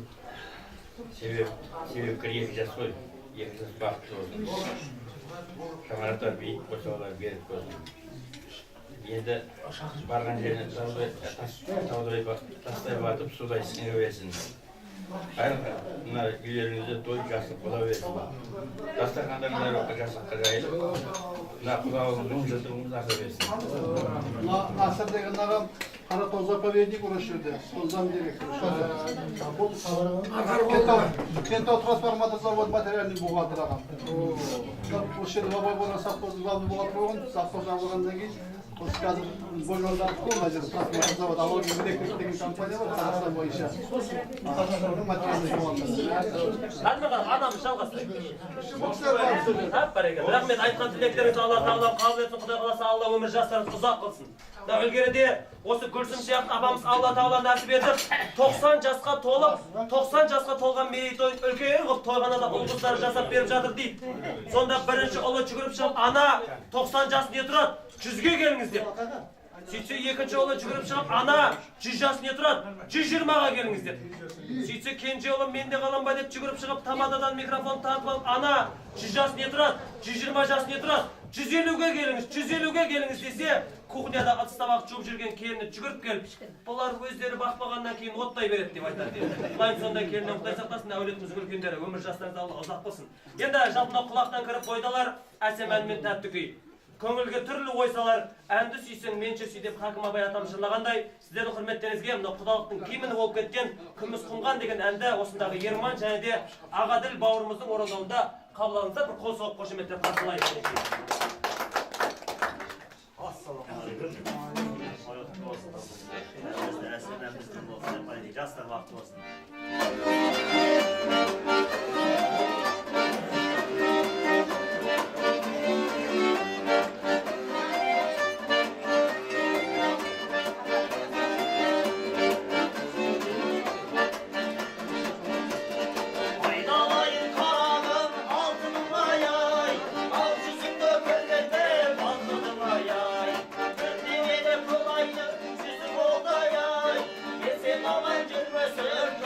Себепкер екі жас қой, екі жас бақытты болсын. Шаңырақтар биік, қосалар берік болсын. Енді барған жеріне тастай батып, судай сіңе берсін. Мына үйлеріңізде той жақсылық бола берсін. Дастархандарыңыз жақсылыққа жайылып, мына құдалығымыз 10 жылдығымыз аса берсін. Мына Насыр деген ағам Қаратау заповедник осы жерде, сол зам директоры. Бұл Кентау трансформатор завод материальный бухгалтер ағам. Осы жерде Бабай Боран совхозының главный бухгалтері болған, совхоз жабылғаннан кейін осы қазір Бойжолда мына жерде трансформатор завод Алоги электрик деген компания бар Қазақстан бойынша. Соның материальный бухгалтері. Анамыз жалғастырайық. Бәрекелді. Рахмет, айтқан тілектеріңізді Алла тағала қабыл етсін. Құдай қаласа Алла өмір жастарыңызды ұзақ қылсын. Мына ілгеріде осы Гүлсім сияқты апамыз Алла тағала нәсіп етіп 90 жасқа толып, 90 жасқа толған мерейтой үлкен қылып тойханада ұл қыздары жасап беріп жатыр дейді. Сонда бірінші ұлы жүгіріп шығып, ана 90 жас не тұрады? 100-ге келіңіз деп. Сөйтсе екінші ұлы жүгіріп шығып, ана 100 жас не тұрады? 120-ға келіңіз деп. Сөйтсе кенже ұлы мен де қалам ба деп жүгіріп шығып, тамададан микрофон тартып алып, ана 100 жас не тұрады? 120 жас не тұрады? 150-ге келіңіз, 150-ге келіңіз десе, кухняда ыдыс табақ жуып жүрген келіні жүгіріп келіп, бұлар өздері бақпағаннан кейін оттай береді деп айтады дейді. Құдайым сондай келіннен Құдай сақтасын, әулетіміздің үлкендері, өмір жастарыңызды Алла ұзақ қылсын. Енді жалпы мынау құлақтан кіріп бойдалар, әсем ән мен тәтті күй. Көңілге түрлі ой салар, әнді сүйсең менше сүй деп Хакім Абай атам жырлағандай, сіздердің құрметтеріңізге мынау құдалықтың гимні болып кеткен Күміс құмған деген әнді осындағы Ерман және де Ағаділ бауырымыздың орындауында қабыл алыңыздар, бір қол соғып қошеметтеп қарсылайық. Ассалаумағалейкум. Той құтты болсын. Әсем ән біздің болсын, жастар бақытты болсын. Жүрмесін.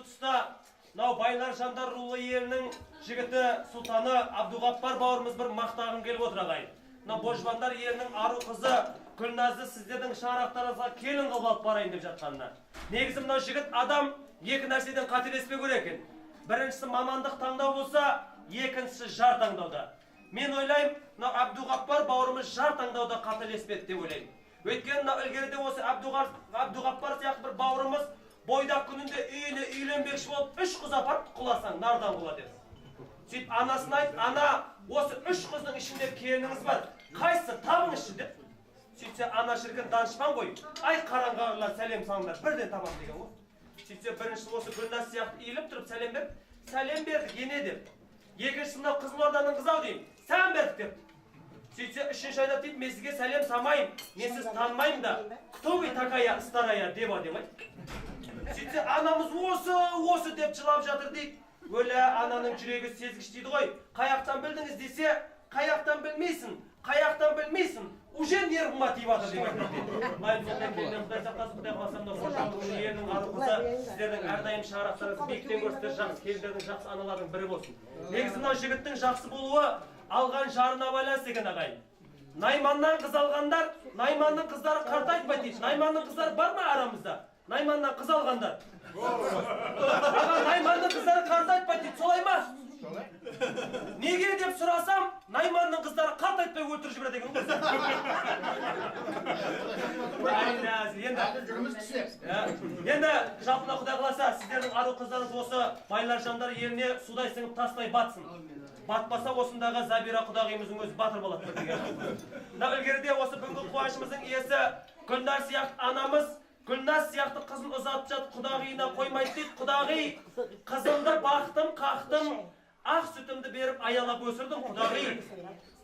тұста мынау Байлар Жандар рулы елінің жігіті Сұлтаны Абдуғаппар бауырымыз бір мақтағым келіп отыр ағайын. Мынау Божбандар елінің ару қызы Гүлназды сіздердің шаңырақтарыңызға келін қылып алып барайын деп жатқанына. Негізі мынау жігіт адам екі нәрседен қателеспеу керек екен. Біріншісі мамандық таңдау болса, екіншісі жар таңдауда. Мен ойлаймын, мынау Абдуғаппар бауырымыз жар таңдауда қателеспеді деп ойлаймын. Өйткені мынау ілгеріде осы Абдуғаппар сияқты бір бауырымыз бойдақ күнінде үйіне үйленбекші болып, 3 қыз апарып құласаң, нардан құла деп. Сөйтіп анасына айт, ана, осы 3 қыздың ішінде келініңіз бар, қайсысы табыңызшы деп. Сөйтсе ана шіркін данышпан ғой, ай қараңғылар сәлем салыңдар, бірден табам деген ғой. Сөйтсе біріншісі осы Гүлназ сияқты иіліп тұрып сәлем беріп, сәлем бердік ене деп. Екіншісі мынау Қызылорданың қызы ау деймін, сәлем бердік деп. Сөйтсе үшінші айтады дейді, мен сізге сәлем салмаймын, мен сізді танымаймын да, кто вы такая старая дева деп айт. Сөйтсе анамыз осы деп жылап жатыр дейді. Өлі ананың жүрегі сезгіш дейді ғой. Қаяқтан білдіңіз десе, қаяқтан білмейсің, қаяқтан білмейсің, уже нервыма тиіп жатыр деп айтады дейді. Құдай сақтасын, Құдай қаласа мынау Қожан елінің ару қызы сіздердің әрдайым шаңырақтарыңыз биіктен көрсетер жақсы келіндердің, жақсы аналардың бірі болсын. Негізі мынау жігіттің жақсы болуы алған жарына байланысты екен ағайын. Найманнан қыз алғандар, Найманның қыздары қартайтпайды дейді. Найманның қыздары бар ма арамызда? Найманнан қыз алғандар. Аға, Найманның қыздары қартайтпайды дейді, солай ма? Неге деп сұрасам, Найманның қыздары қартайтпай өлтіріп жібереді екен ғой. Енді жалпы Құдай қаласа, сіздердің ару қыздарыңыз осы Байлар Жандар еліне судай сіңіп тастай батсын. Батпаса осындағы Забира құдағиымыздың өзі батыр болады деген. Мына ілгеріде осы бүгінгі қуанышымыздың иесі Гүлнар сияқты анамыз Гүлназ сияқты қызын ұзатып жатып құдағиына қоймайды дейді. Құдағи, қызымды бақтым, қақтым, ақ сүтімді беріп аялап өсірдім құдағи.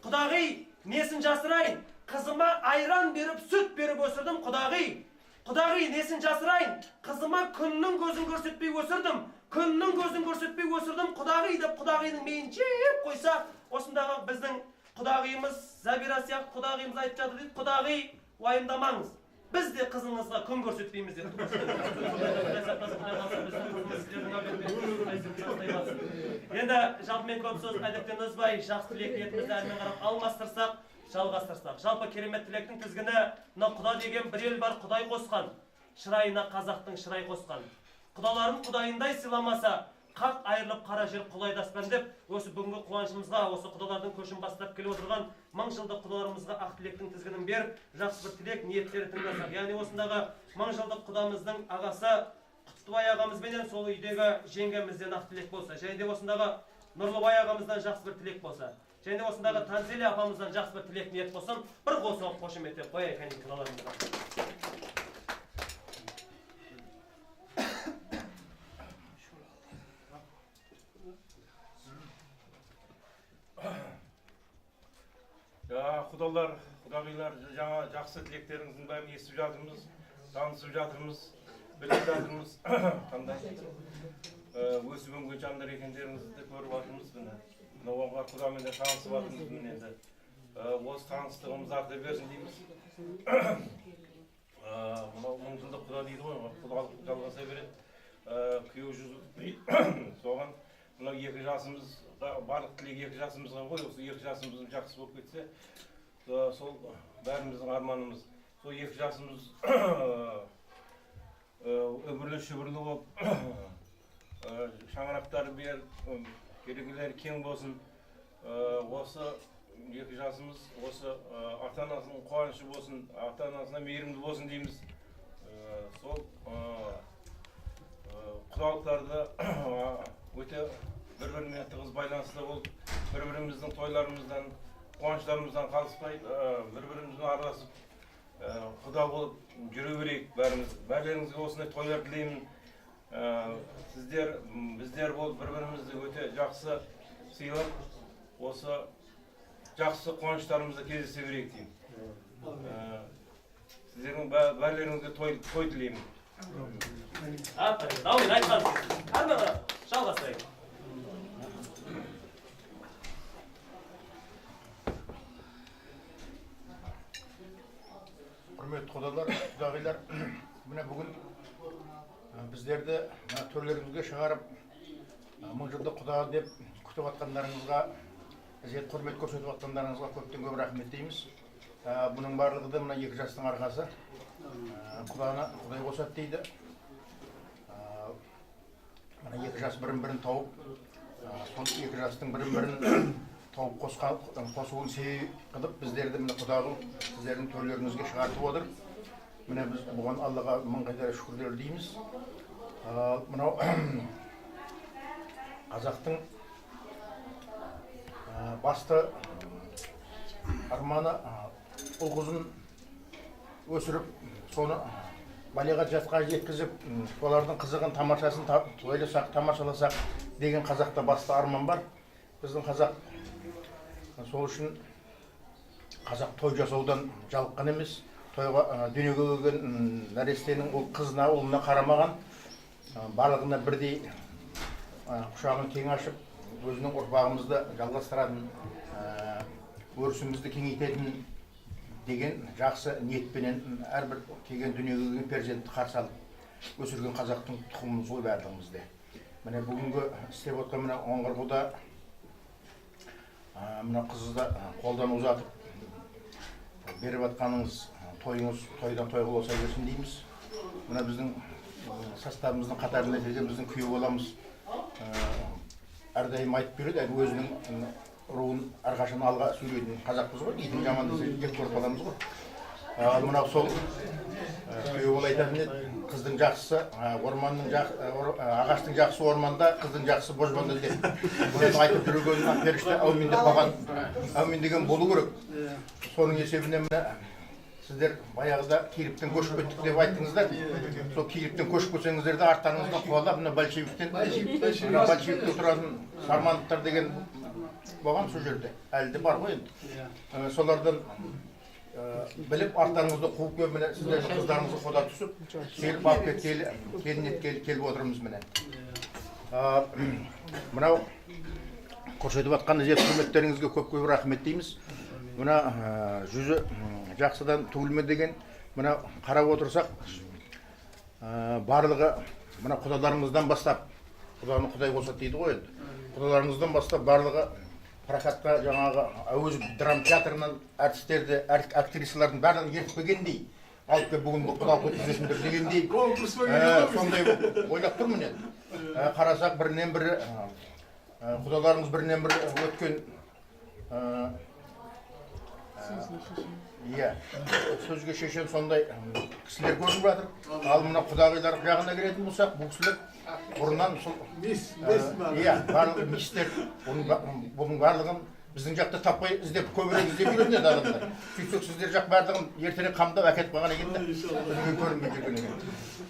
Құдағи, несін жасырайын? Қызыма айран беріп, сүт беріп өсірдім құдағи. Құдағи, несін жасырайын? Қызыма күннің көзін көрсетпей өсірдім. Күннің көзін көрсетпей өсірдім құдағи деп құдағиның миын жеп қойса, осындағы біздің құдағиымыз Забира сияқты құдағиымыз айтып жатыр дейді. Құдағи, уайымдамаңыз. Біз де қызыңызға күн көрсетпейміз деп. Енді жалпы мен көп сөз әдептен озбай, жақсы тілек ниетімізді әрмен қарап алмастырсақ, жалғастырсақ. Жалпы керемет тілектің тізгіні мына құда деген бір ел бар, құдай қосқан, шырайына қазақтың шырай қосқан. Құдаларын құдайындай сыйламаса, қақ айырылып қара жер құлайды аспан деп, осы бүгінгі қуанышымызға, осы құдалардың көшін бастап келіп отырған мың жылдық құдаларымызға ақ тілектің тізгінін беріп, жақсы бір тілек ниеттері тыңдасақ. Яғни осындағы мың жылдық құдамыздың ағасы Құттыбай ағамызбенен сол үйдегі жеңгемізден ақ тілек болса, және де осындағы Нұрлыбай ағамыздан жақсы бір тілек болса, және де осындағы Танзелия апамыздан жақсы бір тілек ниет болсын, бір қол соғып қошеметтеп қояйық кәне құдаларымызға. Құдалар, құдағилар, жаңа жақсы тілектеріңіздің бәрін естіп жатырмыз, танысып жатырмыз, біліп жатырмыз. Қандай өсіп өнген жандар екендеріңізді көріп жатырмыз міне. Мына Оңғар құдамен де танысып жатырмыз міне енді. Осы таныстығымыз арта берсін дейміз. Мынау мың жылдық құда дейді ғой, құдалық жалғаса береді. Күйеу жүз соған мынау екі жасымызға, барлық тілек екі жасымызға ғой, осы екі жасымыз жақсы болып кетсе, сол бәріміздің арманымыз. Сол екі жасымыз үбірлі шүбірлі болып, шаңырақтары беріп, керегелері кең болсын. Осы екі жасымыз осы ата-анасының қуанышы болсын, ата-анасына мейірімді болсын дейміз. Сол құдалықтарды өте бір-біріне тығыз байланыста болып, бір-біріміздің тойларымыздан, қуаныштарымыздан қалыспай, бір-бірімізбен араласып, құда болып жүре берейік бәріміз. Бәріңізге осындай тойлар тілеймін. Сіздер, біздер болып бір-бірімізді өте жақсы сыйлап, осы жақсы қуаныштарымызды кездесе берейік деймін. Сіздердің бәріңізге той тілеймін. Aferin. Әумин, айтқаныңыз. Әрмен қарап жалғастырайық. Құрметті құдалар, құдағилар, міне бүгін біздер Сіздерді төрлеріңізге шығарып, мың жылдық құда деп күтіп жатқандарыңызға, ізет құрмет көрсетіп жатқандарыңызға көптен көп рахмет дейміз. Бұның барлығы да мына екі жастың арқасы. Құданы Құдай қосады дейді. Мына екі жас бірін-бірін тауып, сол екі жастың бірін-бірін тауып қосуын себеп қылып, біздерді міне құда қылып, сіздердің төрлеріңізге шығартып отыр. Міне біз бұған Аллаға мың қайтара шүкірлер дейміз. Мынау қазақтың басты арманы ұл қызын өсіріп, соны балиғат жасқа жеткізіп, солардың қызығын, тамашасын тойласақ, тамашаласақ деген қазақта басты арман бар. Біздің қазақ сол үшін қазақ той жасаудан жалыққан емес. Тойға дүниеге келген нәрестенің ол қызына, ұлына қарамаған, барлығына бірдей құшағын кең ашып, өзінің ұрпағымызды жалғастыратын, өрісімізді кеңейтетін деген жақсы ниетпенен әрбір келген дүниеге келген перзентті қарсы алып өсірген қазақтың тұқымымыз ғой барлығымыз де. Міне бүгінгі істеп отқан мына Оңғар құда мына қызды қолдан ұзатып беріп жатқаныңыз тойыңыз тойдан тойға ұласа берсін дейміз. Мына біздің составымыздың қатарында келген біздің күйеу баламыз әрдайым айтып береді, өзінің руын әрқашан алға сүйрейтін қазақпыз ғой, итің жаман десе жек көріп қаламыз ғой. Ал мынау сол күйеу бала айтатын еді, қыздың жақсысы орманның ағаштың жақсысы орманда, қыздың жақсысы бозбанда деп. Бұны айтып жүрген періште әумин деп қалған. Әумин деген болу керек. Соның есебінен міне сіздер баяғыда Киевтен көшіп кеттік деп айттыңыздар. Сол Киевтен көшіп келсеңіздер де арттарыңыздан қуалап мына большевиктен, мына большевикте тұратын Сармановтар деген болған сол жерде. Әлі де бар ғой енді. Солардан біліп арттарыңызды қуып келіп міне сіздердің қыздарыңызды құда түсіп келіп алып кеткелі, келін еткелі келіп отырмыз міне. Мынау көрсетіп жатқан ізет құрметтеріңізге көп-көп рахмет дейміз. Мына жүзі жақсыдан түгілме деген, мына қарап отырсақ, барлығы мына құдаларыңыздан бастап, құданы Құдай қосады дейді ғой енді. Құдаларыңыздан бастап барлығы прокатқа жаңағы Әуезов драма театрынан әртістерді, актрисалардың барлығын ертіп келгендей, алып келіп бүгін бұл құдалық өткізесіңдер дегендей, сондай ойлап тұрмын енді. Қарасақ бірінен бірі, құдаларыңыз бірінен бірі өткен, иә, сөзге шешен сондай кісілер көрініп жатыр. Ал мына құдағилар жағына келетін болсақ, бұл кісілер бұрыннан сол иә, барлығы мистер, бұның барлығын біздің жақта таппай іздеп, көбірек іздеп жүретін еді адамдар. Сөйтсек сіздер жақ барлығын ертерек қамдап әкетіп қалған екен де, бізге көрінбей жүрген екен.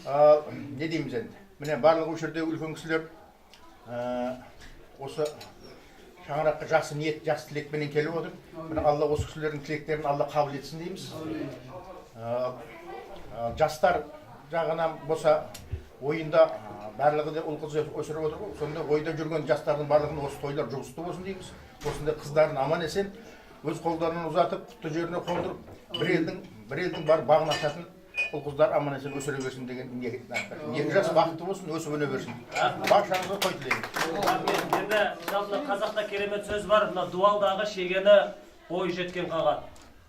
Ал не дейміз енді? Міне барлығы осы жерде үлкен кісілер осы шаңыраққа жақсы ниет, жақсы тілекпенен келіп отыр. Міне Алла осы кісілердің тілектерін Алла қабыл етсін дейміз. Жастар жағынан болса ойында барлығы да ұл қыз өсіріп отыр ғой. Сонда ойда жүрген жастардың барлығын осы тойлар жұғысты болсын дейміз. Осындай қыздарын аман есен өз қолдарынан ұзатып, құтты жеріне қондырып, бір елдің бар бағын ашатын ұл қыздар аман есен өсіре берсін деген ниет. Екі жас бақытты болсын, өсіп өне берсін. Баршаңызға той тілеймін. Рахмет. Енді жалпы қазақта керемет сөз бар, мына дуалдағы шегені бойы жеткен қағады,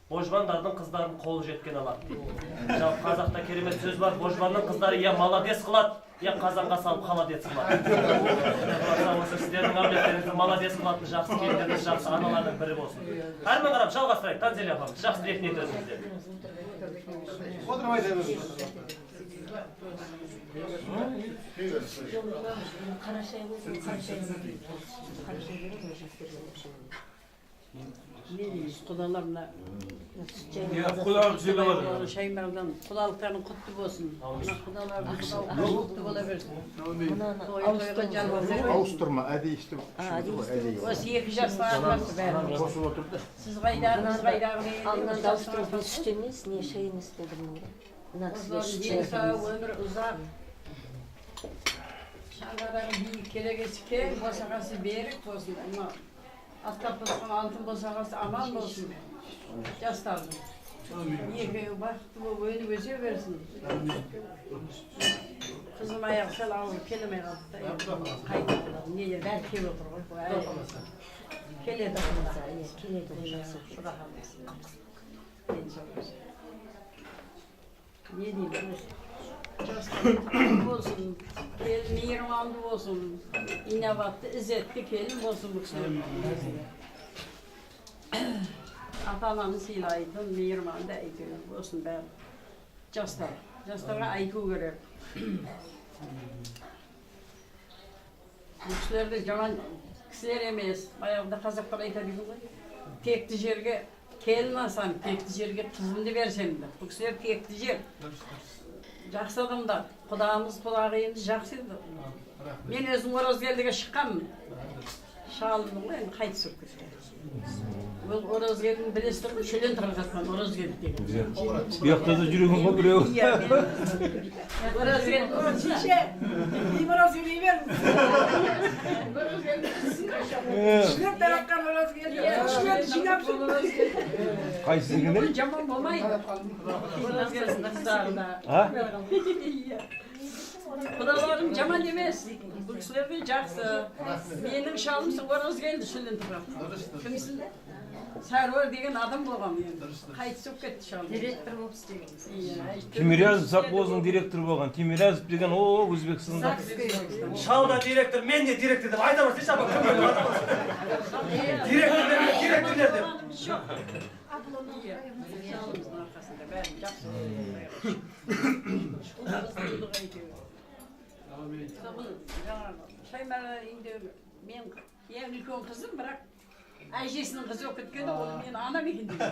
божбандардың қыздарын қолы жеткен алады дейді. Жалпы қазақта керемет сөз бар, божбанның қыздары я молодец қылады, я қазанға салып холодец қылады. Осы сіздердің әулеттеріңізді молодец қылатын жақсы келіндеріңіз, жақсы аналардың бірі болсын. Әрмен қарап жалғастырайық, Танзеля апамыз, жақсы тілек ниет өзіңізде. Отырып айта беріңіз. Не дейміз, құдалар мына Шаймардан құдалықтарың құтты болсын. Мына құдалардың құдалықтары құтты бола берсін. Ауыстырма, әдейі істеп. Осы екі жастың арқасы бәрі. Қосып отырды. Сіз қайдағы, біз қайдағы. Ал ауыстыру бұл сүт емес, не шай емес деді мына кісілер сүт Дені сау, өмір ұзақ. Шаңырағы биік, керегесі кең, босағасы берік болсын. Аттап басқан алтын босағасы аман болсын. Жастардың. Екеуі бақытты болып өніп өсе берсін. Қызым аяғы сәл ауырып келе алмай қалды да. Қайтып нелер бәрі келіп отыр ғой. Келеді. Келеді ғой, жақсы. Құда қаласа. Денсаулық. Не деймін? Жастар болсын, келін мейірманды болсын, инабатты, ізетті келін болсын бұл кісілердің. Ата-ананы сыйлайтын, мейірманды әйтеуір болсын бәрі. Жастар, жастарға айту керек. Бұл кісілер де жаман кісілер емес. Баяғыда қазақтар айтады екен ғой. Текті жерге келін алсам, текті жерге қызымды берсем деп. Бұл кісілер текті жер. Жақсы адамдар. Құдамыз, құдағиымыз жақсы еді. Мен өзім Оразгелдіге шыққанмын. Шалымның ғой енді қайтыс болып кетті. Ол Оразгелдіні білесіздер ғой, шөлен тарқатқан Оразгелді деген. Бұл жақта да жүрген ғой біреу. Иә, Оразгелді. Шеше, дейм Оразгелді беріңіз. Оразгелді білсін ғой. Шүлен таратқан Оразгелді. Шүленді жинап жүр. Қайсысы екен? Жаман болмайды. Оразгелдінің қыздары да. А? Иә. Құдаларым жаман емес. Бұл кісілер де жақсы. Менің шалым Оразгелді шүлен тарқатқан. Кімсің? Сәруар деген адам болған енді. Қайтыс болып кетті шалым. Директор болып істеген. Иә. Тимирязев совхозының директоры болған. Тимирязев деген о Өзбекстанда. Шал да директор, мен де директор деп айта берсейші апа, кім біліп айта берсін. Директорлер, директорлер деп. Жоқ. Иә. Шалымыздың арқасында бәрі жақсы. Соның жаңағы Шаймара енді мен ең үлкен қызым, бірақ әжесінің қызы болып кеткен, ол менің анам екен деген.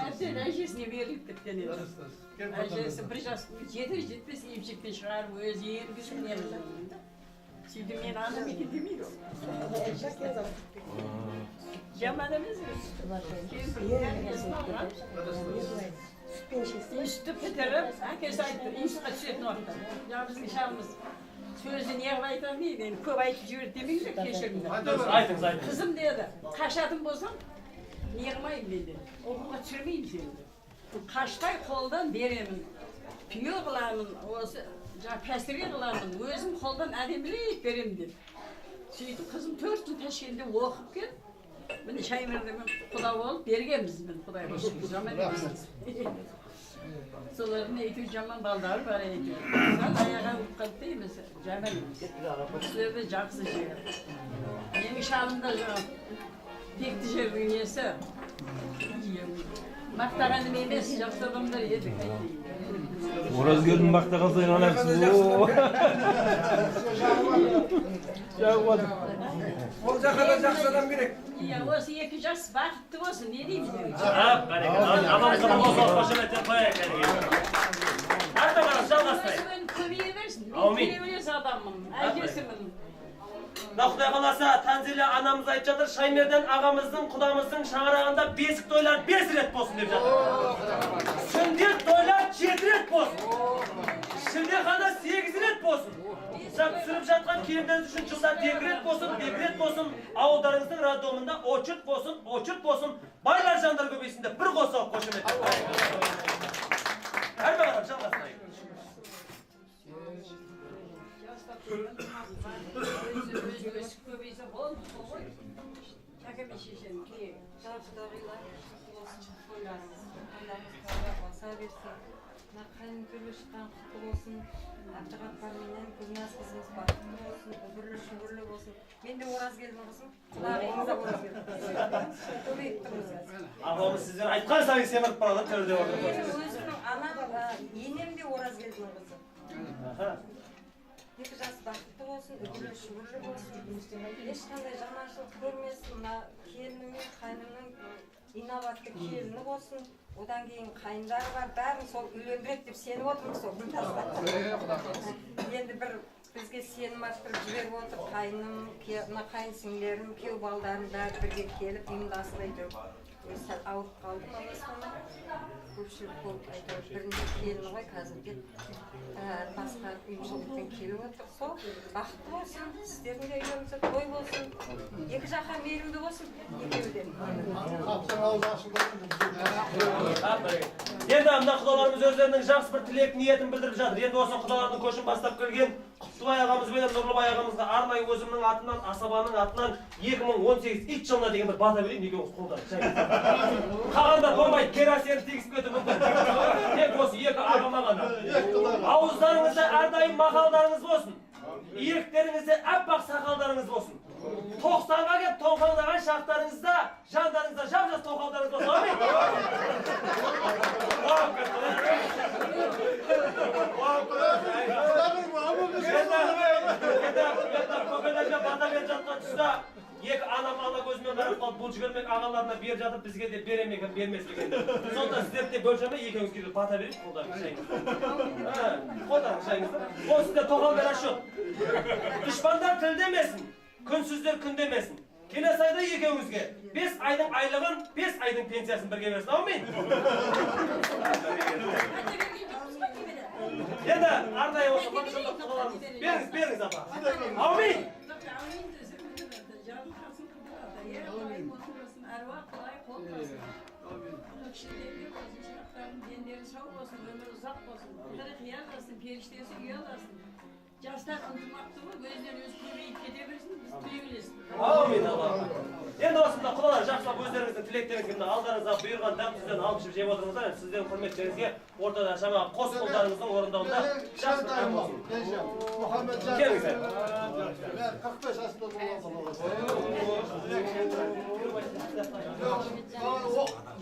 Әбден әжесіне беріліп кеткен еді. Әжесі бір жас, жетер жетпес емшектен шығарып өзі емгізіп не қылды. Сөйтіп мен анам екен демейді ол. Жаман емес. Институт бітіріп, әкесі айтты, институтқа түсетін уақытта. Жаңа біздің шалымыз сөзі не қылып айтамын дейді, енді көп айтып жіберді демеңдер, кешіріңдер. Айтыңыз, айтыңыз. Қызым деді, қашатын болсам, не қылмаймын мен деді, оқуға түсірмеймін сені деді. Қашпай қолдан беремін, күйеу қыламын, осы жаңа пәсіре қыламын, өзім қолдан әдемілеп беремін деді. Сөйтіп қызым 4 жыл Ташкентте оқып келіп, міне Шаймарданмен құда болып бергенбіз міне Құдайға шүкір, жаман емес. Солардың әйтеуір жаман балдары бар әйтеуір. Сәл аяға ұрып қалды дейміз, жаман емес. Бұл кісілер де жақсы жер. Менің шалым да жаңа текті жердің несі. Мақтағаным емес, жақсы адамдар едік әйтеуір. Оразгелдіні мақтаған сайын ана кісі. Жағып. Ол жаққа да жақсы адам керек. Иә, осы екі жас бақытты болсын, не дейміз? Бәрекелді. Анамызға да қол соғып қошеметтеп қояйық кәдеге. Артта қарап жалғастырайық. Өзімен көбейе берсін. Мен Аумин. тілеулес адаммын, әжесімін. Мына Құдай қаласа, Танзиля анамыз айтып жатыр, Шаймерден ағамыздың, құдамыздың шаңырағында бесік тойлар 5 рет болсын деп жатыр. Сүндет тойлар 7 рет болсын. Шілдехана 8 рет болсын. Түсіріп жатқан келіндеріңіз үшін жылда декрет болсын, декрет болсын, ауылдарыңыздың роддомында очерт болсын, очерт болсын, байлар жандар көбейсін деп бір қол соғып қошеметтеп қояйық. Әрмен қарап жалғастырайық. Өзі өсіп көбейсе болды ғой. Шәке мен шешенің күйеуі. Құдағилар құтты болсын, тойларыңыз, тойларыңыз тойға баса берсін. Мына қайын түрлі шыққан құтты болсын. Әбдіғаппар менен Гүлназ қызымыз бақытты болсын, үбірлі шүбірлі болсын. Мен де Оразгелдінің қызым, құдағиымыз да Оразгелді. Көбейіп тұрмыз қазір. Апамыз сіздер айтқан сайын семіріп барады, төрде отыр. Менің өзімнің анам, енем де Оразгелдінің қызы. Екі жас бақытты болсын, үбірлі шүбірлі болсын. Ешқандай жаманшылық көрмесін. Мына келінім мен қайнымның инабатты келіні болсын. Одан кейін қайындары бар, бәрін сол үйлендіреді деп сеніп отырмыз сол Гүлназға. Енді бір Бізге сенім арттырып жіберіп отыр. Қайыным, мына қайын сіңлілерім, күйеу балдарым бәрі бірге келіп ұйымдасып әйтеуір. Өзі сәл ауырып қалдым аласқанда. Көпшілік болып әйтеуір бірінші келін ғой қазір деп басқа ұйымшылдықпен келіп отыр. Сол бақытты болсын, сіздердің де үйлеріңізде той болсын, екі жаққа мейірімді болсын екеуі де. Енді мына құдаларымыз өздерінің жақсы бір тілек ниетін білдіріп жатыр. Енді осы құдалардың көшін бастап келген Құттыбай ағамыз бен Нұрлыбай ағамызға арнайы өзімнің атымнан, Асабаның атынан 2018 ит жылына деген бір бата берейін, екеуіңіз қолдарыңыз. Қалғандар болмайды, керосин тигізіп кетуі мүмкін. Тек осы екі ағама ғана. Ауыздарыңызда әрдайым мақалдарыңыз болсын. Иектеріңізде аппақ сақалдарыңыз болсын. 90-ға кеп тоқалдаған шақтарыңызда жандарыңызда жап-жас тоқалдарыңыз болсын. Әмин. Енді бата беріп жатқан тұста екі анам ана көзімен қарап қалып, бұл жібермек ағаларына беріп жатып, бізге де бере ме екен, бермес пе екен. Сондықтан сіздерді де бөлше алмай, екеуіңізге де бата берейік, қолдарыңыз шайыңыз. Қолдарыңыз шайыңыз. Ол сізде тоқалдар расчет. Дұшпандар тілдемесін, күнсіздер күндемесін. Келесі айда екеуіңізге 5 айдың айлығын, 5 айдың пенсиясын бірге берсін. Әумин. Енді арнайы осы мың жылдық құдаларымыз. Беріңіз, беріңіз апа. Әумин. Әруақ құдай қолдасын. Кішілерге болсын, шырақтардың дендері сау болсын, өмірі ұзақ болсын, пікірі қиял болсын, періштесі ұяласын. Жастар ынтымақты болып, өздері өз көбейіп кете берсін, біз тілеулесін. Әумин, Аллахым. Енді осында құдалар жақсылап өздеріңіздің тілектеріңізге мына алдарыңызға бұйырған дәм тұзден алып ішіп жеп отырыңыздар. Енді сіздердің құрметтеріңізге ортада шамаға қос қолдарыңыздың орындауында жақсы дәм болсын. Мұхаммеджан. Келіңіз. Мен 45 жасында боламын.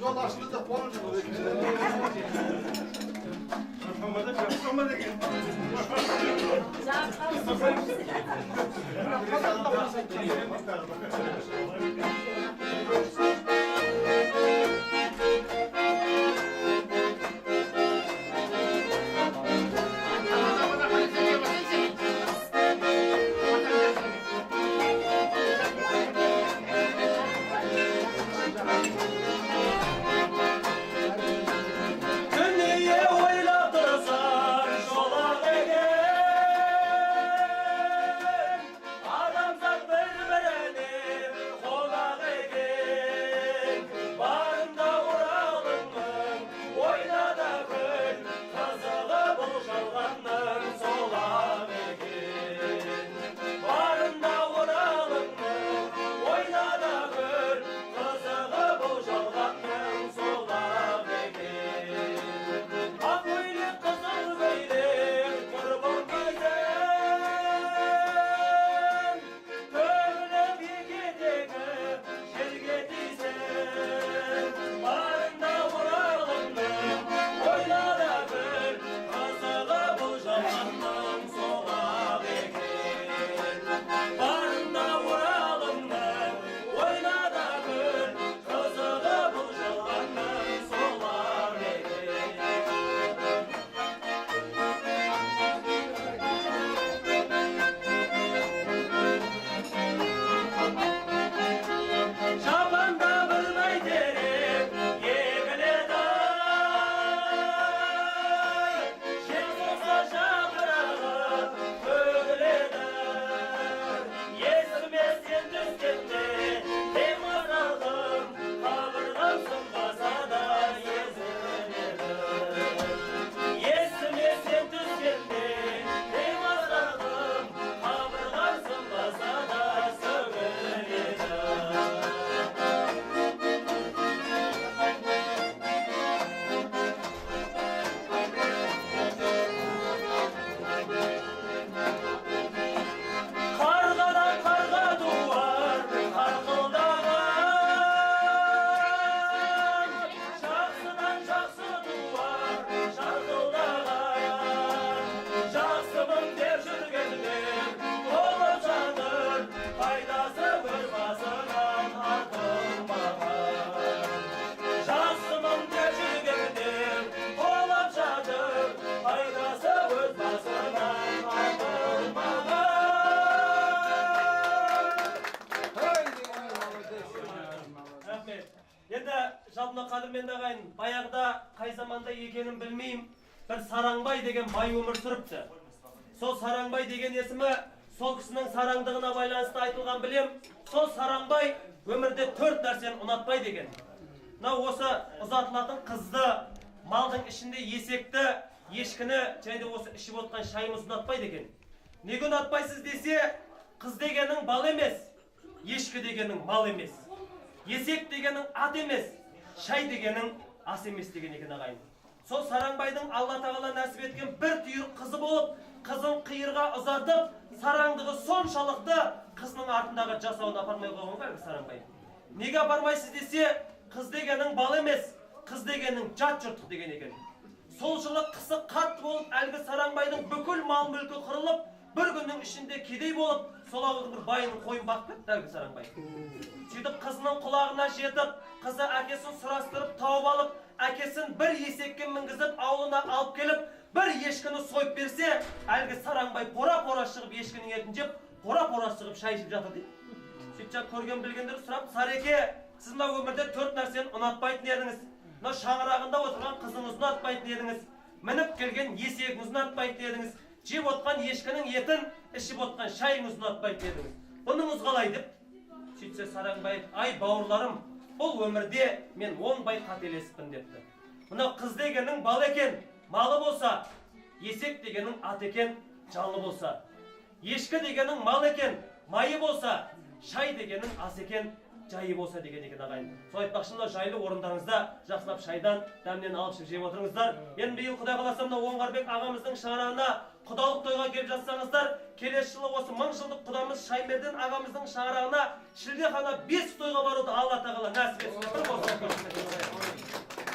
Жол ашылды деп қуанып жүрмін. Дүние ойлап тұрсаң, шолақ екен. Адамзат бір-біріне қонақ Жалпы мына қадірменді ағайын, баяғыда қай заманда екенін білмеймін, бір Сараңбай деген бай өмір сүріпті. Сол Сараңбай деген есімі сол кісінің сараңдығына байланысты айтылған білем. Сол Сараңбай өмірде төрт нәрсені ұнатпайды екен. Мына осы ұзатылатын қызды, малдың ішінде есекті, ешкіні және де осы ішіп отқан шайымызды ұнатпайды екен. Неге ұнатпайсыз десе, қыз дегенің бал емес, ешкі дегенің мал емес, есек дегенің ат емес, шай дегенің ас емес деген екен ағайын. Сол Сараңбайдың Алла тағала нәсіп еткен бір түйір қызы болып, қызын қиырға ұзатып, сараңдығы соншалықты қызының артындағы жасауын апармай қойған ғой әлгі Сараңбай. Неге апармайсыз десе, қыз дегенің бал емес, қыз дегенің жат жұрттық деген екен. Сол жылы қысы қатты болып, әлгі Сараңбайдың бүкіл мал мүлкі қырылып, бір күннің ішінде кедей болып, сол ауылдың бір байының қойын бағып кетті әлгі Сараңбай. Сөйтіп қызының құлағына жетіп, қызы әкесін сұрастырып тауып алып, әкесін бір есекке мінгізіп ауылына алып келіп, бір ешкіні сойып берсе, әлгі Сараңбай пора-пора шығып ешкінің етін жеп, пора-пора шығып шай ішіп жатыр дейді. Сөйтіп көрген білгендер сұрап, Сареке, сіз мына өмірде төрт нәрсені ұнатпайтын едіңіз. Мына шаңырағында отырған қызыңызды ұнатпайтын едіңіз, мініп келген есегіңізді ұнатпайтын едіңіз, жеп отқан ешкінің етін, ішіп отқан шайыңызды ұнатпайтын едіңіз. Бұныңыз қалай деп? Сөйтсе Сараңбай, ай бауырларым, бұл өмірде мен оңбай қателесіппін депті. Мына қыз дегенің бал екен, малы болса, есек дегенің ат екен, жалы болса, ешкі дегенің мал екен, майы болса, шай дегенің ас екен, жайы болса деген екен ағайын. Сол айтпақшы, мына жайлы орындарыңызда жақсылап шайдан, дәмнен алып ішіп жеп отырыңыздар. Енді биыл Құдай қаласа мына Оңғарбек ағамыздың шаңырағына құдалық тойға келіп жатсаңыздар, келесі жылы осы 1000 жылдық құдамыз Шаймерден ағамыздың шаңырағына шілдехана 5 тойға баруды Алла тағала нәсіп етсін. Бір болсын.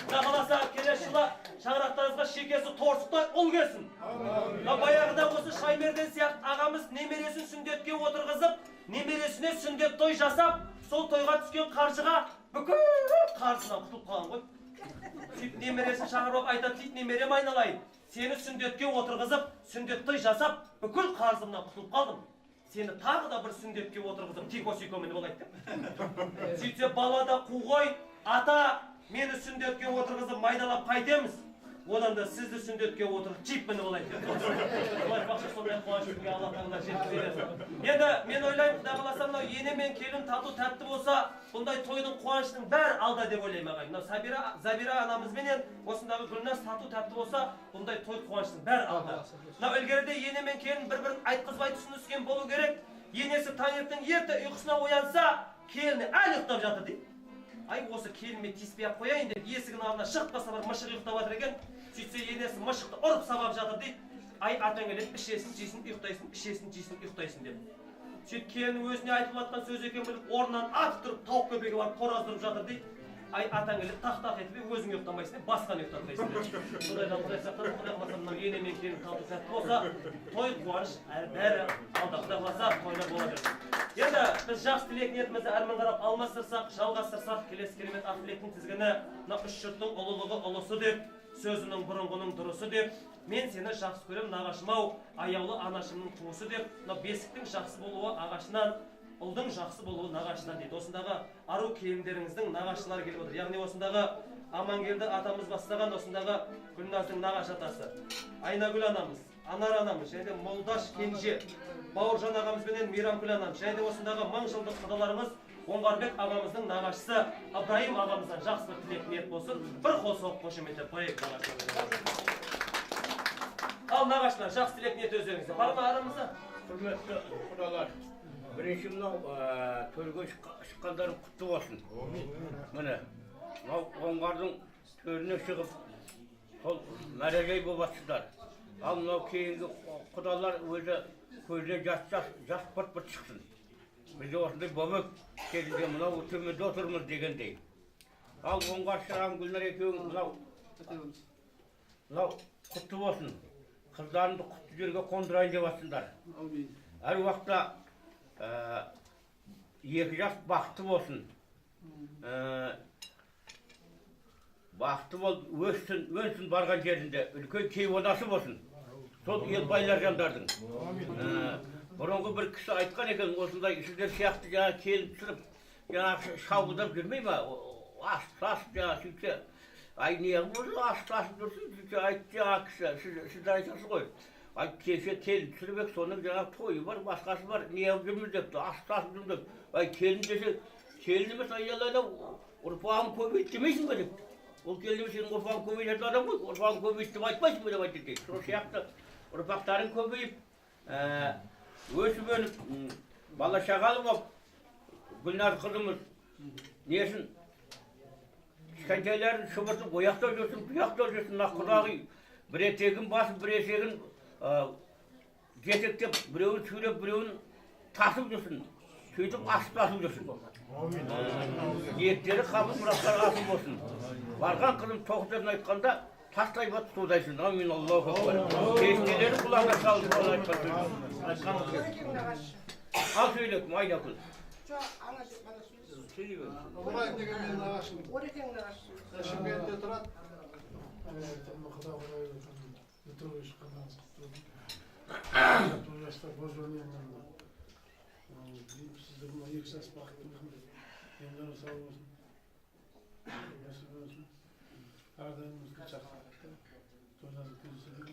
Құдай қаласа келесі жылы шаңырақтарыңызға шекесі торсықтай ұл келсін. Мына баяғыда осы Шаймерден сияқты ағамыз немересін сүндетке отырғызып, немересіне сүндет той жасап, сол тойға түскен қаржыға бүкіл қарызынан құтылып қалған ғой. Сөйтіп немересін шақырып алып айтады дейді, немерем айналайын, сені сүндетке отырғызып, сүндет той жасап, бүкіл қарызымнан құтылып қалдым. Сені тағы да бір сүндетке отырғызып, тико-сико мініп алайық деп. Сөйтсе бала да қу ғой, ата, мені сүндетке отырғызып майдалап қайтеміз, одан да сізді сүндетке отырып джип мініп алайық деп. Солай айтпақшы, сондай қуаныш күнге Алла тағала жеткізе берсін. Енді мен ойлаймын, Құдай қаласа мынау ене мен келін тату тәтті болса, бұндай тойдың қуанышының бәрі алда деп ойлаймын ағайын. Мынау Сабира, Забира анамызбенен осындағы Гүлназ тату тәтті болса, бұндай той қуанышының бәрі алда. Мынау ілгеріде ене мен келін бір-бірін айтқызбай түсініскен болу керек. Енесі таңертең ерте ұйқысынан оянса, келіні әлі ұйықтап жатыр дейді. Ай, осы келініме тиіспей ақ қояйын деп есігінің алдына шығып қалса, бір мышық ұйықтап жатыр екен. Сөйтсе енесі мышықты ұрып сабап жатыр дейді. Ай, атаң келеді, ішесін, жейсін, ұйықтайсың, ішесін, жейсін, ұйықтайсың деп. Сөйтіп келіні өзіне айтылып жатқан сөз екенін біліп, орнынан атып тұрып, тауық көпеге барып қораздырып жатыр дейді. Ай, атаң келеді, тақ-тақ етіп, өзің ұйықтамайсың деп, басқаны ұйықтатпайсың деп. Құдайдан Құдай сақтасын, Құдай қаласа мынау ене мен келін тату тәтті болса, той қуаныш бәрі алда. Құдай қаласа тойлар бола берсін. Енді біз жақсы тілек ниетімізді әрмен қарап алмастырсақ, жалғастырсақ, келесі керемет ақ тілектің тізгіні мына үш жұрттың ұлылығы ұлысы деп, сөзінің бұрынғының дұрысы деп, мен сені жақсы көрем нағашым ау, аяулы анашымның туысы деп, мына бесіктің жақсы болуы ағашынан, ұлдың жақсы болуы нағашынан дейді. Осындағы ару келіндеріңіздің нағашылары келіп отыр. Яғни осындағы Амангелді атамыз бастаған осындағы Гүлназдың нағашы атасы, Айнагүл анамыз, Анар анамыз, және де Молдаш кенже, Бауыржан ағамыз бенен Мейрамкүл анамыз, және де осындағы 1000 жылдық құдаларымыз Оңғарбек ағамыздың нағашысы Ыбырайым ағамыздан жақсы бір тілек ниет болсын, бір қол соғып қошеметтеп қояйық нағашылар. Ал нағашылар, жақсы тілек ниет өздеріңізде. Бар ма арамызда? Құрметті құдалар, бірінші мынау төрге шыққандарың құтты болсын. Міне, мынау Оңғардың төріне шығып, сол мәрежай болып жатсыздар. Ал мынау кейінгі құдалар өзі көзіне жас пырт-пырт шықсын. Бізде осындай бөбек кезінде мынау төменде отырмыз дегендей. Ал Оңғар шырағым Гүлнар екеуің мынау құтты болсын. Қыздарыңды құтты жерге қондырайын деп жатсыңдар. Әр уақытта екі жас бақытты болсын. Бақытты болып өссін, өнсін барған жерінде үлкен кейуанасы болсын. Сол ел байлар жандардың. Бұрынғы бір кісі айтқан екен, осындай сіздер сияқты жаңа келін түсіріп, жаңағы шабуылдап жүрмей ма? Асып жаңағы сөйтсе, ай неғып осы асып жүрсің сөйтсе, айтты жаңағы кісі, сіз де айтасыз ғой. Ай кеше келін түсіріп ек, соның жаңағы тойы бар, басқасы бар, неғып жүрміз депті, асып жүрміз деп. Ай келін десе, келін емес айналайын, ұрпағым көбейді демейсің бе депті. Ол келін емес, сенің ұрпағың көбейтетін адам ғой, ұрпағың көбейді деп айтпайсың ба деп айтты дейді. Сол сияқты ұрпақтарың көбейіп, өсіп өніп, бала шағалы болып, Гүлнар қызымыз несін, кішкентайларын шұбыртып, ояқта жүрсін, бұяқта жүрсін, мына құдағи бір етегін басып, бір етегін жетектеп, біреуін сүйреп, біреуін тасып жүрсін, сөйтіп асып тасып жүрсін. Ниеттері қабыл, мұраттары асыл болсын. Барған қызым тоқтарын айтқанда, тастай батып судайсың. Амин, Аллаху акбар. Періштелері құлағына салып, соны айтқан сөз. Ал сөйлеп, Айнакүл. Ыбырайым деген менің ағашым. Шымкентте тұрады. Жастар бозбалмен сіздер мына екі жас бақытты болсын, дендері сау болсын, нәсіп болсын, әрдайым жақсы тойларды кездесеміз.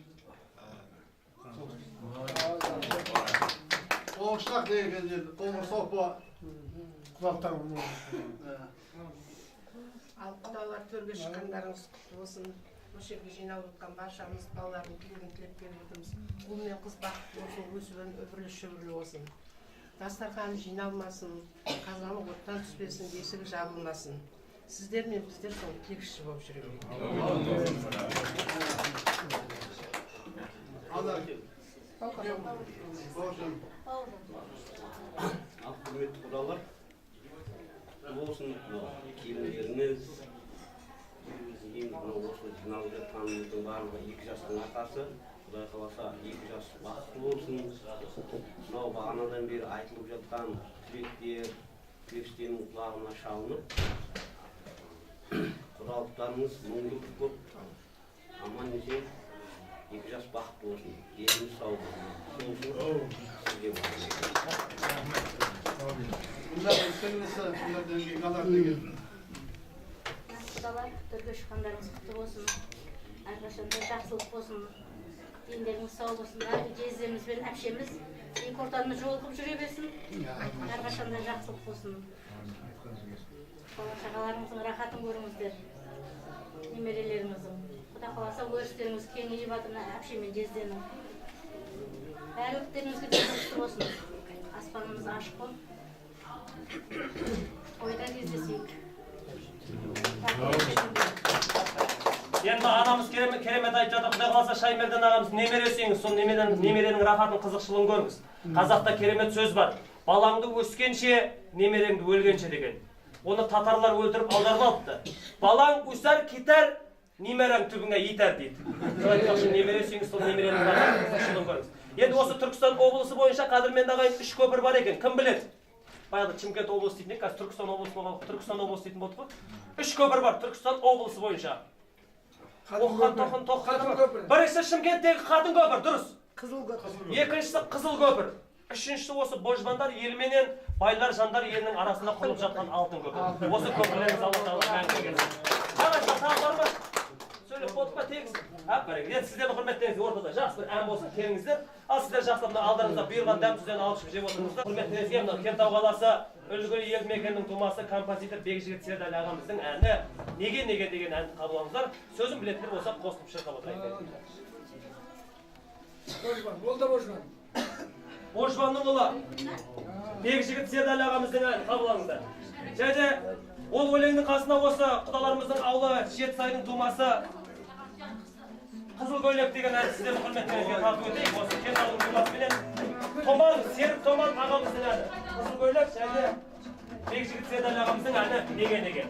Қоңыршақ деген жерде, Қоңыр сопы. Құлақтан. Ал құдалар төрге шыққандарыңыз құтты болсын. Осы жерге жиналып отқан баршамыз балалардың тілегін тілеп келіп отырмыз. Ұл мен қыз бақытты болсын, өсіп өніп, үбірлі шүбірлі болсын. Дастарханы жиналмасын, қазаны оттан түспесін, есігі жабылмасын. Сіздер мен біздер соның тілекшісі болып жүре берейік. Ал құрметті құдалар, болсын келіндеріңіз, ең мынау осы жиналып жатқанымыздың барлығы екі жастың арқасы. Құдай қаласа екі жас бақытты болсын. Мынау бағанадан бері айтылып жатқан тілектер періштенің құлағына шалынып, құдалықтарыңыз мың жылдық болып, аман есен екі жас бақытты болсын, деніңіз сау болсын. Сол үшін сізге құдалар төрге шыққандарыңыз құтты болсын, әрқашанда жақсылық болсын, дендеріңіз сау болсын. Жездеміз бен әпшеміз екі ортаны жолығып жүре берсін, әрқашанда жақсылық болсын. Бала шағаларыңыздың рахатын көріңіздер, немерелеріңіздің. Құда қаласа өрістеріңіз кеңейіп жатыр әпше мен жезденің. Барлықтеріңізге құтты болсын. Аспанымыз ашық болып, тойда кездесейік. Енді анамыз керемет айтып жатыр, Құдай қаласа Шаймерден ағамыз немере сүйіңіз, сол немеренің рахатын, қызықшылығын көріңіз. Қазақта керемет сөз бар. Балаңды өскенше, немереңді өлгенше деген. Оны татарлар өлтіріп аударып алыпты. Балаң өсер кетер, немерең түбіңе етер дейді. Сол айтпақшы, немере сүйіңіз, сол немеренің рахатын, қызықшылығын көріңіз. Енді осы Түркістан облысы бойынша қадірменді ағайын 3 көпір бар екен. Кім біледі? Баяғыда Шымкент облысы дейтін, қазір Түркістан облысы болған, Түркістан облысы дейтін болды ғой. 3 көпір бар Түркістан облысы бойынша. Оқыған тоққан көпір. Біріншісі Шымкенттегі Қатын көпір, дұрыс. Қызыл көпір. Екіншісі Қызыл көпір. Үшіншісі осы Божбандар еліменен Байлар Жандар елінің арасында құрылып жатқан алтын көпір. Осы көпірлеріміз Алла тағала мәңгі берсін. Ағашта тағы бар ма? Сөйлеп болдық па тегіс? Әп-бәрекелді. Енді сіздердің құрметтеріңізге ортада жақсы бір ән болсын, келіңіздер. Ал сіздер жақсылап мына алдарыңызда бұйырған дәм тұзден алып ішіп жеп отырыңыздар. Құрметтеріңізге мына Кентау қаласы үлгілі елді мекенінің тумасы композитор Бекжігіт Сердәлі ағамыздың әні Неге неге деген әнді қабыл алыңыздар. Сөзін білетіндер болса қосылып шырқап отырайық. Божбан, ол да Божбан. Божбанның ұлы Бекжігіт Сердәлі ағамыздың әнін қабыл алыңыздар. Және ол өлеңнің қасына осы құдаларымыздың аулы Жетісайдың тумасы Қызыл көйлек деген әнді сіздердің құрметтеріңізге тарту етейік. Осы Кентаудың тумасыменен Томан, Серік Томан ағамыздың әні Қызыл көйлек және Бекжігіт Сердәлі ағамыздың әні Неге неге.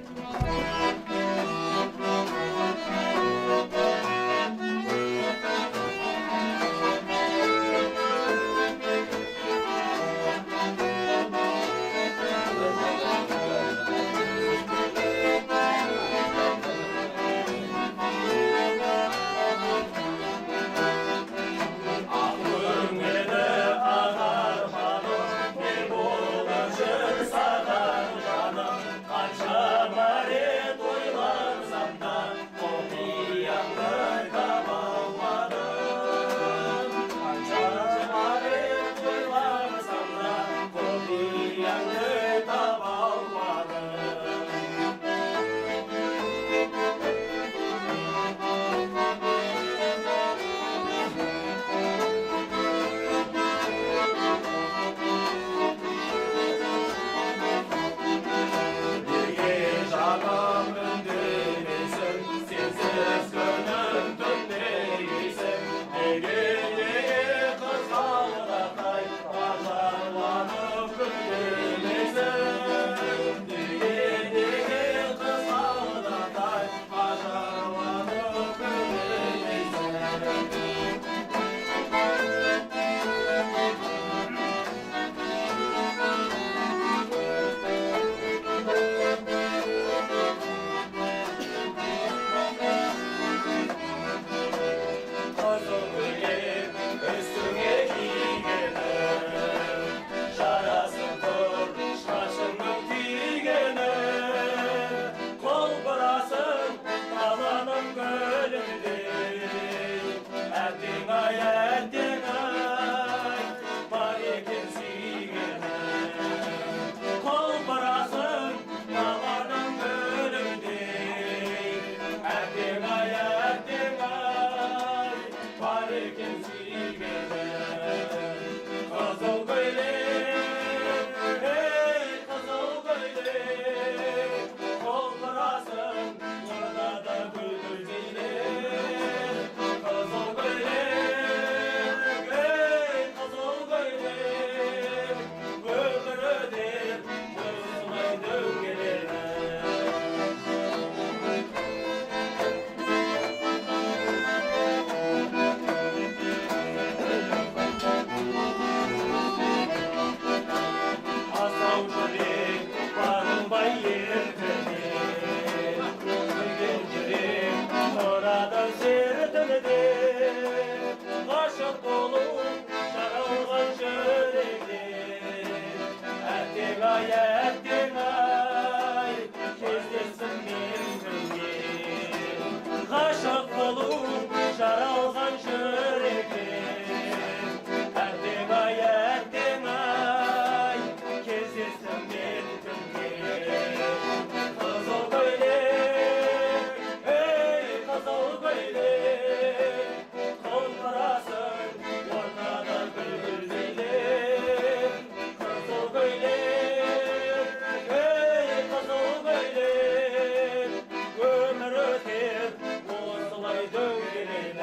Қаншама рет Әттең-ай, әттең-ай, кездестім мен кімге? Ғашық болу жаралған жүрекке. Әттең-ай, әттең-ай, кездестім мен кімге? Қызыл көйлек, ей, қызыл көйлек, құлпырасың ортада гүл гүлдейлеп. Қызыл көйлек, ей, қызыл көйлек, өмір өтер осылай дөңгеленіп.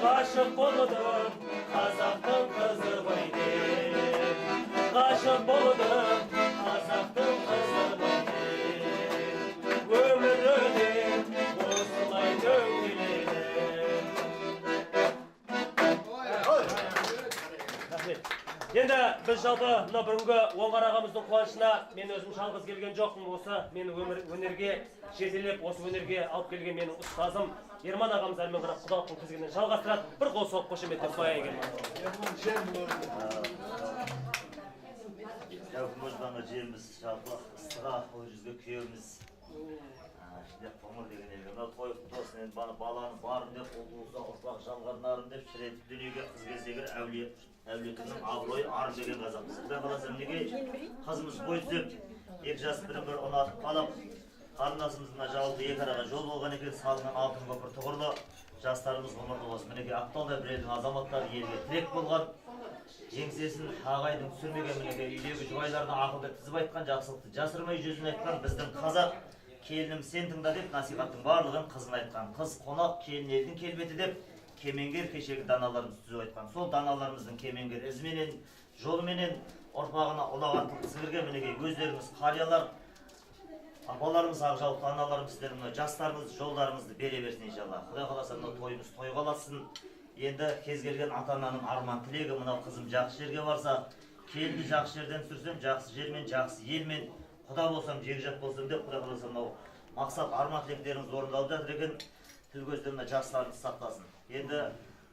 Ғашық болдым қазақтың қызы ғой деп, ғашық болдым қазақтың қызы ғой деп, өмір өтер осылай дөңгеленіп. Рахмет. Енді біз жалпы мына бүгінгі Оңғар ағамыздың қуанышына мен өзім жалғыз келген жоқпын. Осы мені өмір өнерге жетелеп, осы өнерге алып келген менің ұстазым Ерман ағамыз әрмен қарап құдалықтың тізгінін жалғастырады. Бір қол соғып қошеметтеп қояйық, Ерман. Дәукіміз жеріміз жалпы ыстыға ол жүзге күйеуіміз ішінде қоңыр деген елге. Мынау той құтты болсын енді, баланы барым деп, ұл туылса ұрпақ жалғанарым деп, шіретіп дүниеге қыз келсе егер әулетінің абыройы арым деген қазақпыз. Құдай қаласа, мінекей қызымыз бой түзеп, екі жас бірін бірі ұнатып қалып, қарындасымыз мына жалпы екі араға жол болған екен, салынған алтын көпір тұғырлы, жастарымыз ғұмырлы болсын. Мінекей ақталдай бір елдің азаматтары елге тірек болған, еңсесін ағайдың түсірмеген, мінекей үйдегі жұбайларына ақылды тізіп айтқан, жақсылықты жасырмай жүзін айтқан біздің қазақ келінім сен тыңда деп насихаттың барлығын қызын айтқан. Қыз қонақ, келін елдің келбеті деп кемеңгер кешегі даналарымыз түзеп айтқан. Сол даналарымыздың кемеңгер ізіменен, жолыменен ұрпағына ұлағаттылық сіңірген мінекей өздеріңіз қариялар, апаларымыз, ақжаулықты аналарымыз, сіздер мына жастарыңыз жолдарыңызды бере берсін иншалла. Құдай қаласа, мына тойымыз тойға ұлассын. Енді кез келген ата-ананың арман тілегі мынау қызым жақсы жерге барса, келінді жақсы жерден түсірсем, жақсы жермен, жақсы елмен құда болсам, жекжат болсам деп, Құдай қаласа мынау мақсат арман тілектеріңіз орындалып жатыр екен. Тіл көзден мына жастарыңыз сақтасын. Енді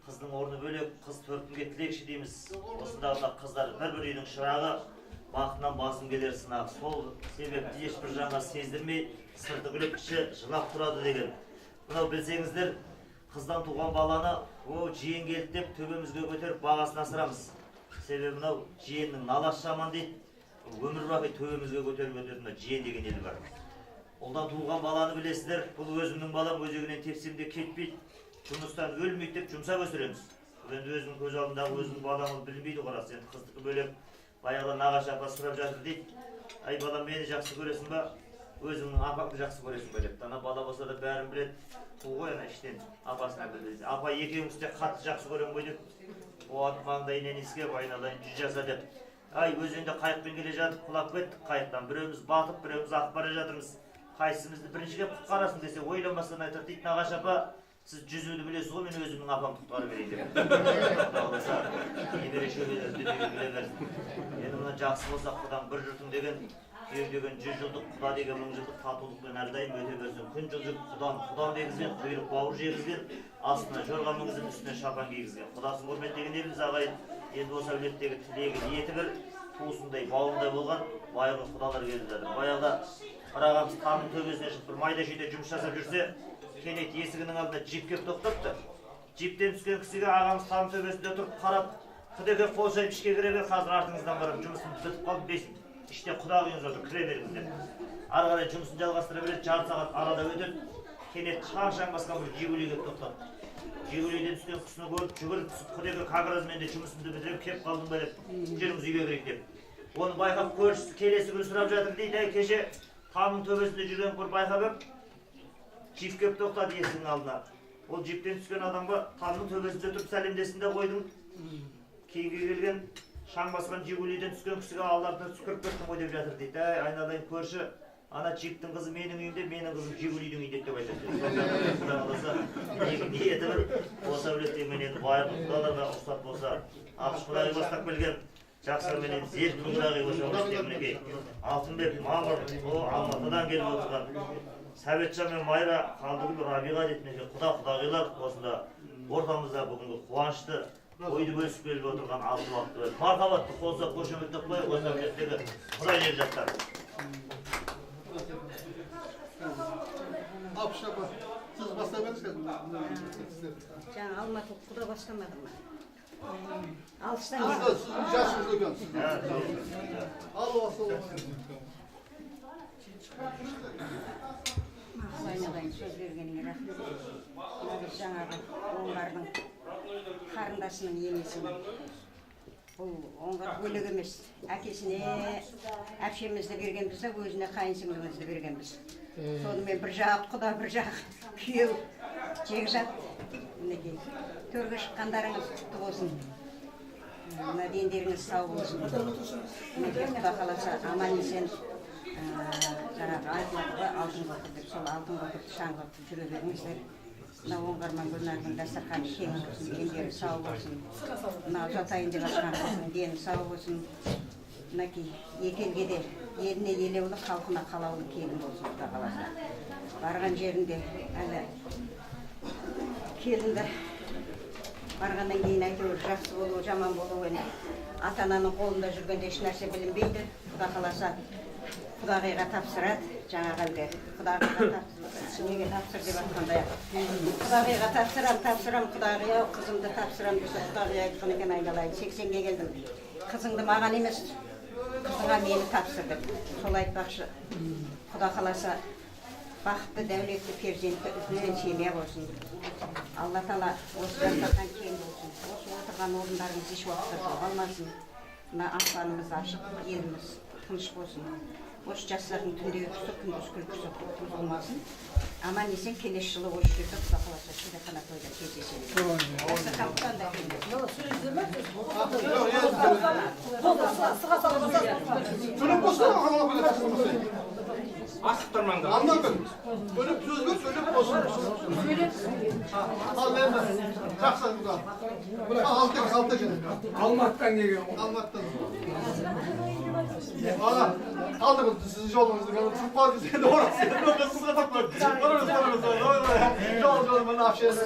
қыздың орны бөлек, қыз төркінге тілекші дейміз. Осындағы мына қыздар бір-бір үйдің шырағы, бақытынан басым келер сынақ. Сол себепті ешбір жанға сездірмей, сырты күліп, іші жылап тұрады деген. Мынау білсеңіздер, қыздан туған баланы о жиен келді деп төбемізге көтеріп бағасын асырамыз. Себебі мынау жиеннің наласы жаман дейді. Өмір бақи төбемізге көтеріп өтетін мына жиен деген ел бар. Ұлдан туған баланы білесіздер, бұл өзімнің балам, өзегінен тепсем де кетпейді, жұмыстан өлмейді деп жұмсап өсіреміз. Бұл енді өзінің көз алдындағы өзінің балам, ол білінбейді ғой рас. Енді қыздікі бөлек. Баяғыда нағашы апа сұрап жатыр дейді. Ай балам, мені жақсы көресің ба? Өзіңнің апаңды жақсы көресің бе деп. Ана бала болса да бәрін біледі. Қу ғой ана іштен апасына білдірді. Апа екеуіңізді де қатты жақсы көремін ғой деп. Қуат маңдайынан иіскеп, айналайын жүз жаса деп. Ай өзенде қайықпен келе жатып құлап кеттік қайықтан. Біреуміз батып, біреуміз ағып бара жатырмыз. Қайсымызды бірінші келіп құтқарасың десе, ойламастан айтады дейді, нағашы апа, сіз жүзуді білесіз ғой, мен өзімнің апамды құтқарып берейін деп. Құдай немере шөберелер дүниеге келе берсін. Енді мына жақсы болса құдаң бір жұртың деген, күйеу деген 100 жылдық, құда деген 1000 жылдық татулықпен әрдайым өте берсін. Күн жылжып құдан құдан дегізген, құйрық бауыр жегізген, астына жорға мінгізіп, үстіне шапан кигізген. Құдасын құрметтеген елміз ағайын. Енді осы әулеттегі тілегі, ниеті бір, туысындай, бауырындай болған байғұс құдалар келіп жатыр. Баяғыда бір ағамыз тамның төбесіне шығып бір майда шүйде жұмыс жасап жүрсе, кенет есігінің алдына джип келіп тоқтапты. Джиптен түскен кісіге ағамыз там төбесінде тұрып қарап, құдеке қол жайып ішке кіре бер, қазір артыңыздан барып жұмысым бітіп қалды, бес іште құдағиыңыз отыр, кіре беріңіз деп. Ары қарай жұмысын жалғастыра береді, жарты сағат арада өтеді, кенет шаң-шаң басқан бір Жигули келіп тоқтады. Жигулиден түскен кісіні көріп, жүгіріп түсіп, құдеке как раз мен де жұмысымды бітіріп келіп қалдым ба деп, жүріңіз үйге кірейік деп. Оны байқап көршісі келесі күні сұрап жатыр дейді, әй кеше тамның төбесінде жүрген бір байқап еп, джип келіп тоқтады есігінің алдына. Ол джиптен түскен адамға тамның төбесінде тұрып сәлемдесін де қойдың. Кейінге келген шаң басқан Жигулиден түскен кісіге алдарына түкіріп кеттің ғой деп жатыр дейді. Әй айналайын көрші, ана джиптің қызы менің үйімде, менің қызым Жигулидің үйінде деп айтады. Құдай қаласа, ниеті бір, осы әулетте мен енді байырғы құдаларға рұқсат болса, ақш құдағи бастап келген жақсыменен зерттің құдағи болса, әулетте мінекей Алтынбек Мамыр, о Алматыдан келіп отырған Сәбетжан мен Майра, Қалдыгүл, Рабиға дейді, мінекей құда құдағилар осында ортамызда бүгінгі қуанышты Тойды бөлісіп келіп отырған алты уақытты бөліп, мархабатты қолса қошеметтеп қояйық осы әулеттегі құдай жекжаттар. Алпыс апа, сіз бастай беріңіз. Жаңа алматылық құда бастамады ма? Алыстан Сіздің жасыңыз үлкен. Ал осы. Мақұл, айналайын, сөз бергеніңе рахмет. Мына біз жаңағы Оңғардың қарындасының енесімін. Бұл Оңғар бөлек емес. Әкесіне әпшемізді бергенбіз де, өзіне қайын сіңлімізді бергенбіз. Сонымен бір жақ құда, бір жақ күйеу, жекжат. Мінекей, төрге шыққандарыңыз құтты болсын. Мына дендеріңіз сау болсын. Мінекей, Құда қаласа аман есен жаңағы айтылады ғой алтын көпір деп, сол алтын көпірді шаңғытып жүре беріңіздер. Мына Оңғар мен Гүлнардың дастарханы кең болсын, дендері сау болсын. Мына ұзатайын деп жатқан қыздың дені сау болсын. Мінекей, екі елге де еліне елеулі, халқына қалаулы келін болсын, Құда қаласа. Барған жерінде әлі келінді барғаннан кейін әйтеуір жақсы болуы, жаман болуы енді ата-ананың қолында жүргенде еш нәрсе білінбейді. Құда қаласа құдағиға тапсырады, жаңағы әлгі құдағиға тапсыр, неге тапсыр деп айтқандай, құдағиға тапсырам, тапсырам, құдағи ау, қызымды тапсырам десе, құдағи айтқан екен, айналайын, 80-ге келдім, қызыңды маған емес, қызыңа мені тапсыр деп. Сол айтпақшы, Құда қаласа бақытты, дәулетті, перзентті үлкен семья болсын. Алла тағала осы дастархан кең болсын, осы отырған орындарыңыз еш уақытта жоғалмасын. Мына аспанымыз ашық, еліміз тыныш болсын. Осы жастардың түнде ұйқысы, күндіз күлкісі бұзылмасын. Аман есен келесі жылы осы жерде Құда қаласа шілдехана тойда кездесеміз. Дастархан құтан да кең болсын. Сөйлеп болсын, Асып тұрмаңдар. Алмагүл, сөйлеп сөз бер, сөйлеп болсын. Ал енді жақсы. Алты екен. Алматыдан келген. Алматыдан. Аға, алдыңыз сіздің жолыңызды, мен тұрып қалдым, енді орасы, сізге таппадым. Жол, жол, мына әпшесі.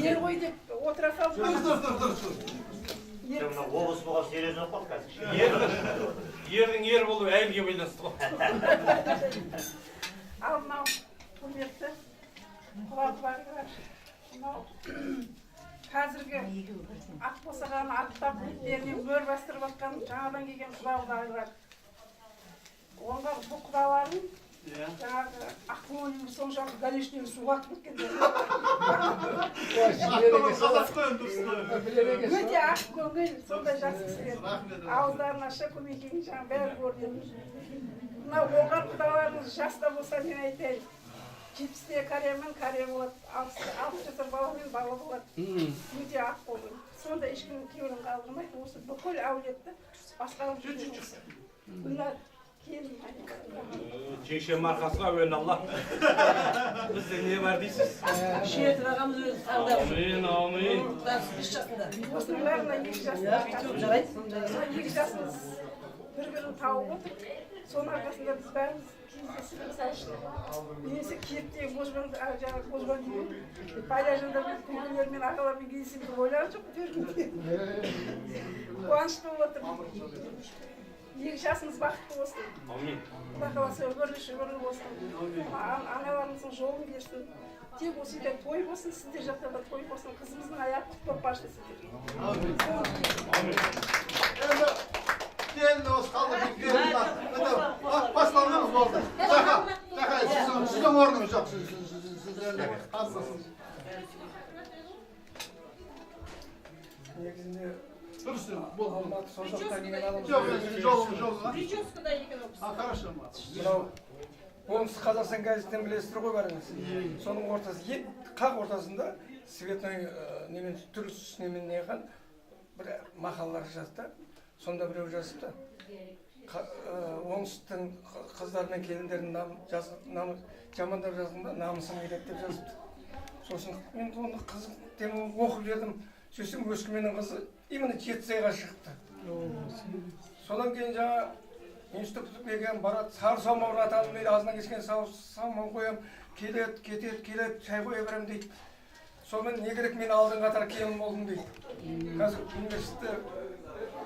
Ер ғой деп отыра салып. Дұрыс, дұрыс, дұрыс. Мына облыс болған серьезно болып қалды қазір. Ердің ер болуы әйелге байланысты ғой. Ал мынау құрметті құда-құдағилар, мынау қазіргі ақ босағаны аттап беттеріне мөр бастырып жатқан жаңадан келген құда-құдағилар. Оңғар бұл құдаларым жаңағы ақ көңілім соншалық галешнен суға ағып кеткен. Өте ақ көңіл, сондай жақсы кісілер. Ауыздарын ашса көмекейін жаңа бәрі көрінеді. Мына Оңғар құдаларымыз жас та болса мен айтайын, 70-те каремен каре болады, 60 жасар баламен бала болады. Өте ақ көңіл. Сонда ешкімнің кеуілін қалдырмайды. Осы бүкіл әулетті басқарып жүрген кісі. Гүлнар келін. Жеңшем арқасына әуелі Алла. Бізде не бар дейсіз? Шетір ағамыз өзі таңдап. Әумин, әумин. Бес жасында. Осының бәріне 2 жасында. Жарайды. 2 жасымыз бір-бірін тауып отыр. Соның арқасында біз бәріміз кездесіп, мысалы үшін, немесе киетте Қожбан, жаңағы Қожбан деген Байлажанда біз көкелермен, ағалармен кездесеміз деп ойлаған жоқпын төркінде. Қуанышты болып отырмын. 2 жасымыз бақытты болсын. Әумин. Құда қаласа өмірлі шүбірлі болсын. Аналарымыздың жолын берсін. Тек осы үйде той болсын, сіздер жақта да той болсын. Қызымыздың аяғы құтты болып барсын сіздерге. Әумин. Енді келін осы қалды, келін басталғанымыз болды. Жақа, жақа, сіздің орныңыз жоқ, сіз енді қарындасыңыз. Негізінде дұрыс, болды. Алматы Созақтан келген адамыз. Жоқ, жолыңыз, жолыңыз. Прическада екен ол кісі. А, хорошо. Мынау Оңтүстік Қазақстан газетінен білесіздер ғой бәріңіз. Соның ортасы, қақ ортасында цветной немен, түрлі түс немен неған бір мақалалар жазды. Сонда біреу жазыпты. Оңтүстіктің қыздары мен келіндерін жамандап жазғанда намысым келеді деп жазыпты. Сосын мен оны қызық деп оқып жедім. Сөйтсем Өскеменнің қызы именно Жетісайға шығыпты. Содан кейін жаңа институт бітіп келген барады, сары саумал атамын дейді, азынан кешкен саумал қоямын, келеді, кетеді, келеді, шай қоя беремін дейді. Сонымен не керек, мен алдыңғы қатар келін болдым дейді. Қазір университетте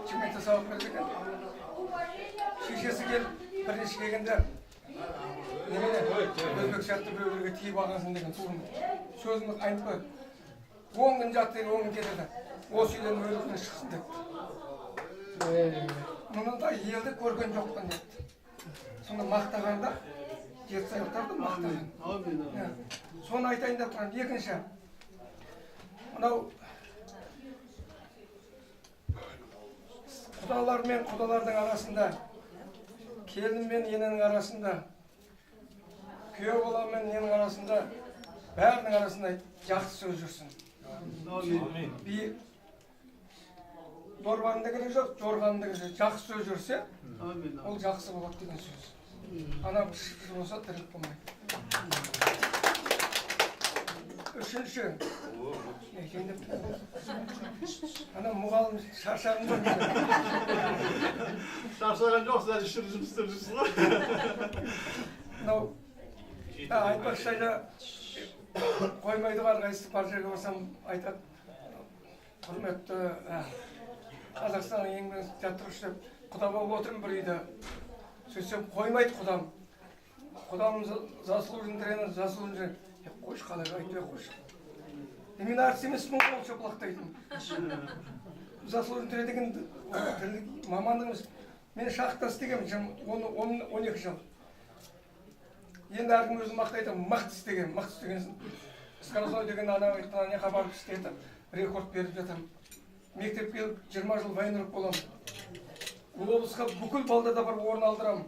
Шымкентте сабақ береді екен. Шешесі келіп, бірінші келгенде немене өзбек сияқты біреулерге тиіп алғансың деген туын сөзімді айтпай 10 күн жатты, 10 күн кетеді. Осы үйден өлі күні шықсын депті. Мұндай елді көрген жоқпын депті. Сонда мақтағанда жетісайлықтарды мақтаған. Соны айтайын деп тұрмын. Екінші, мынау құдалар мен құдалардың арасында, келін мен ененің арасында, күйеу бала мен ененің арасында, бәрінің арасында жақсы сөз жүрсін. Дорбаның да керегі жоқ, жорғаның да керегі жоқ. Жақсы сөз жүрсе, ол жақсы болады деген сөз. Ана пышық болса тірлік болмайды. Үшінші, ана мұғалім шаршағын ба? Шаршаған жоқ, сіз әлі ішіп жұмыс істеп жүрсіз ғой. Мынау, айтпақшы айда қоймайды ғой, әрқайсысы бар жерге барсам айтады, құрметті Қазақстанның еңбек жаттықтырушы деп құда болып отырмын бір үйде. Сөйтсем қоймайды құдам. Құдам заслуженный тренер, заслуженный тренер. Қойшы, қалай айтпай қойшы. Мен артист емеспін ғой, ол шоплақтайтын. Заслуженный тренер деген мамандық емес. Мен шахта істегенмін 12 жыл. Енді әркім өзін мақтайды, мықты істеген, мықты істеген. Скоростной деген ана жаққа барып істетіп, рекорд беріп жатамын. Мектепке келіп 20 жыл военрук боламын. Облысқа бүкіл балдарда барып орын алдырамын.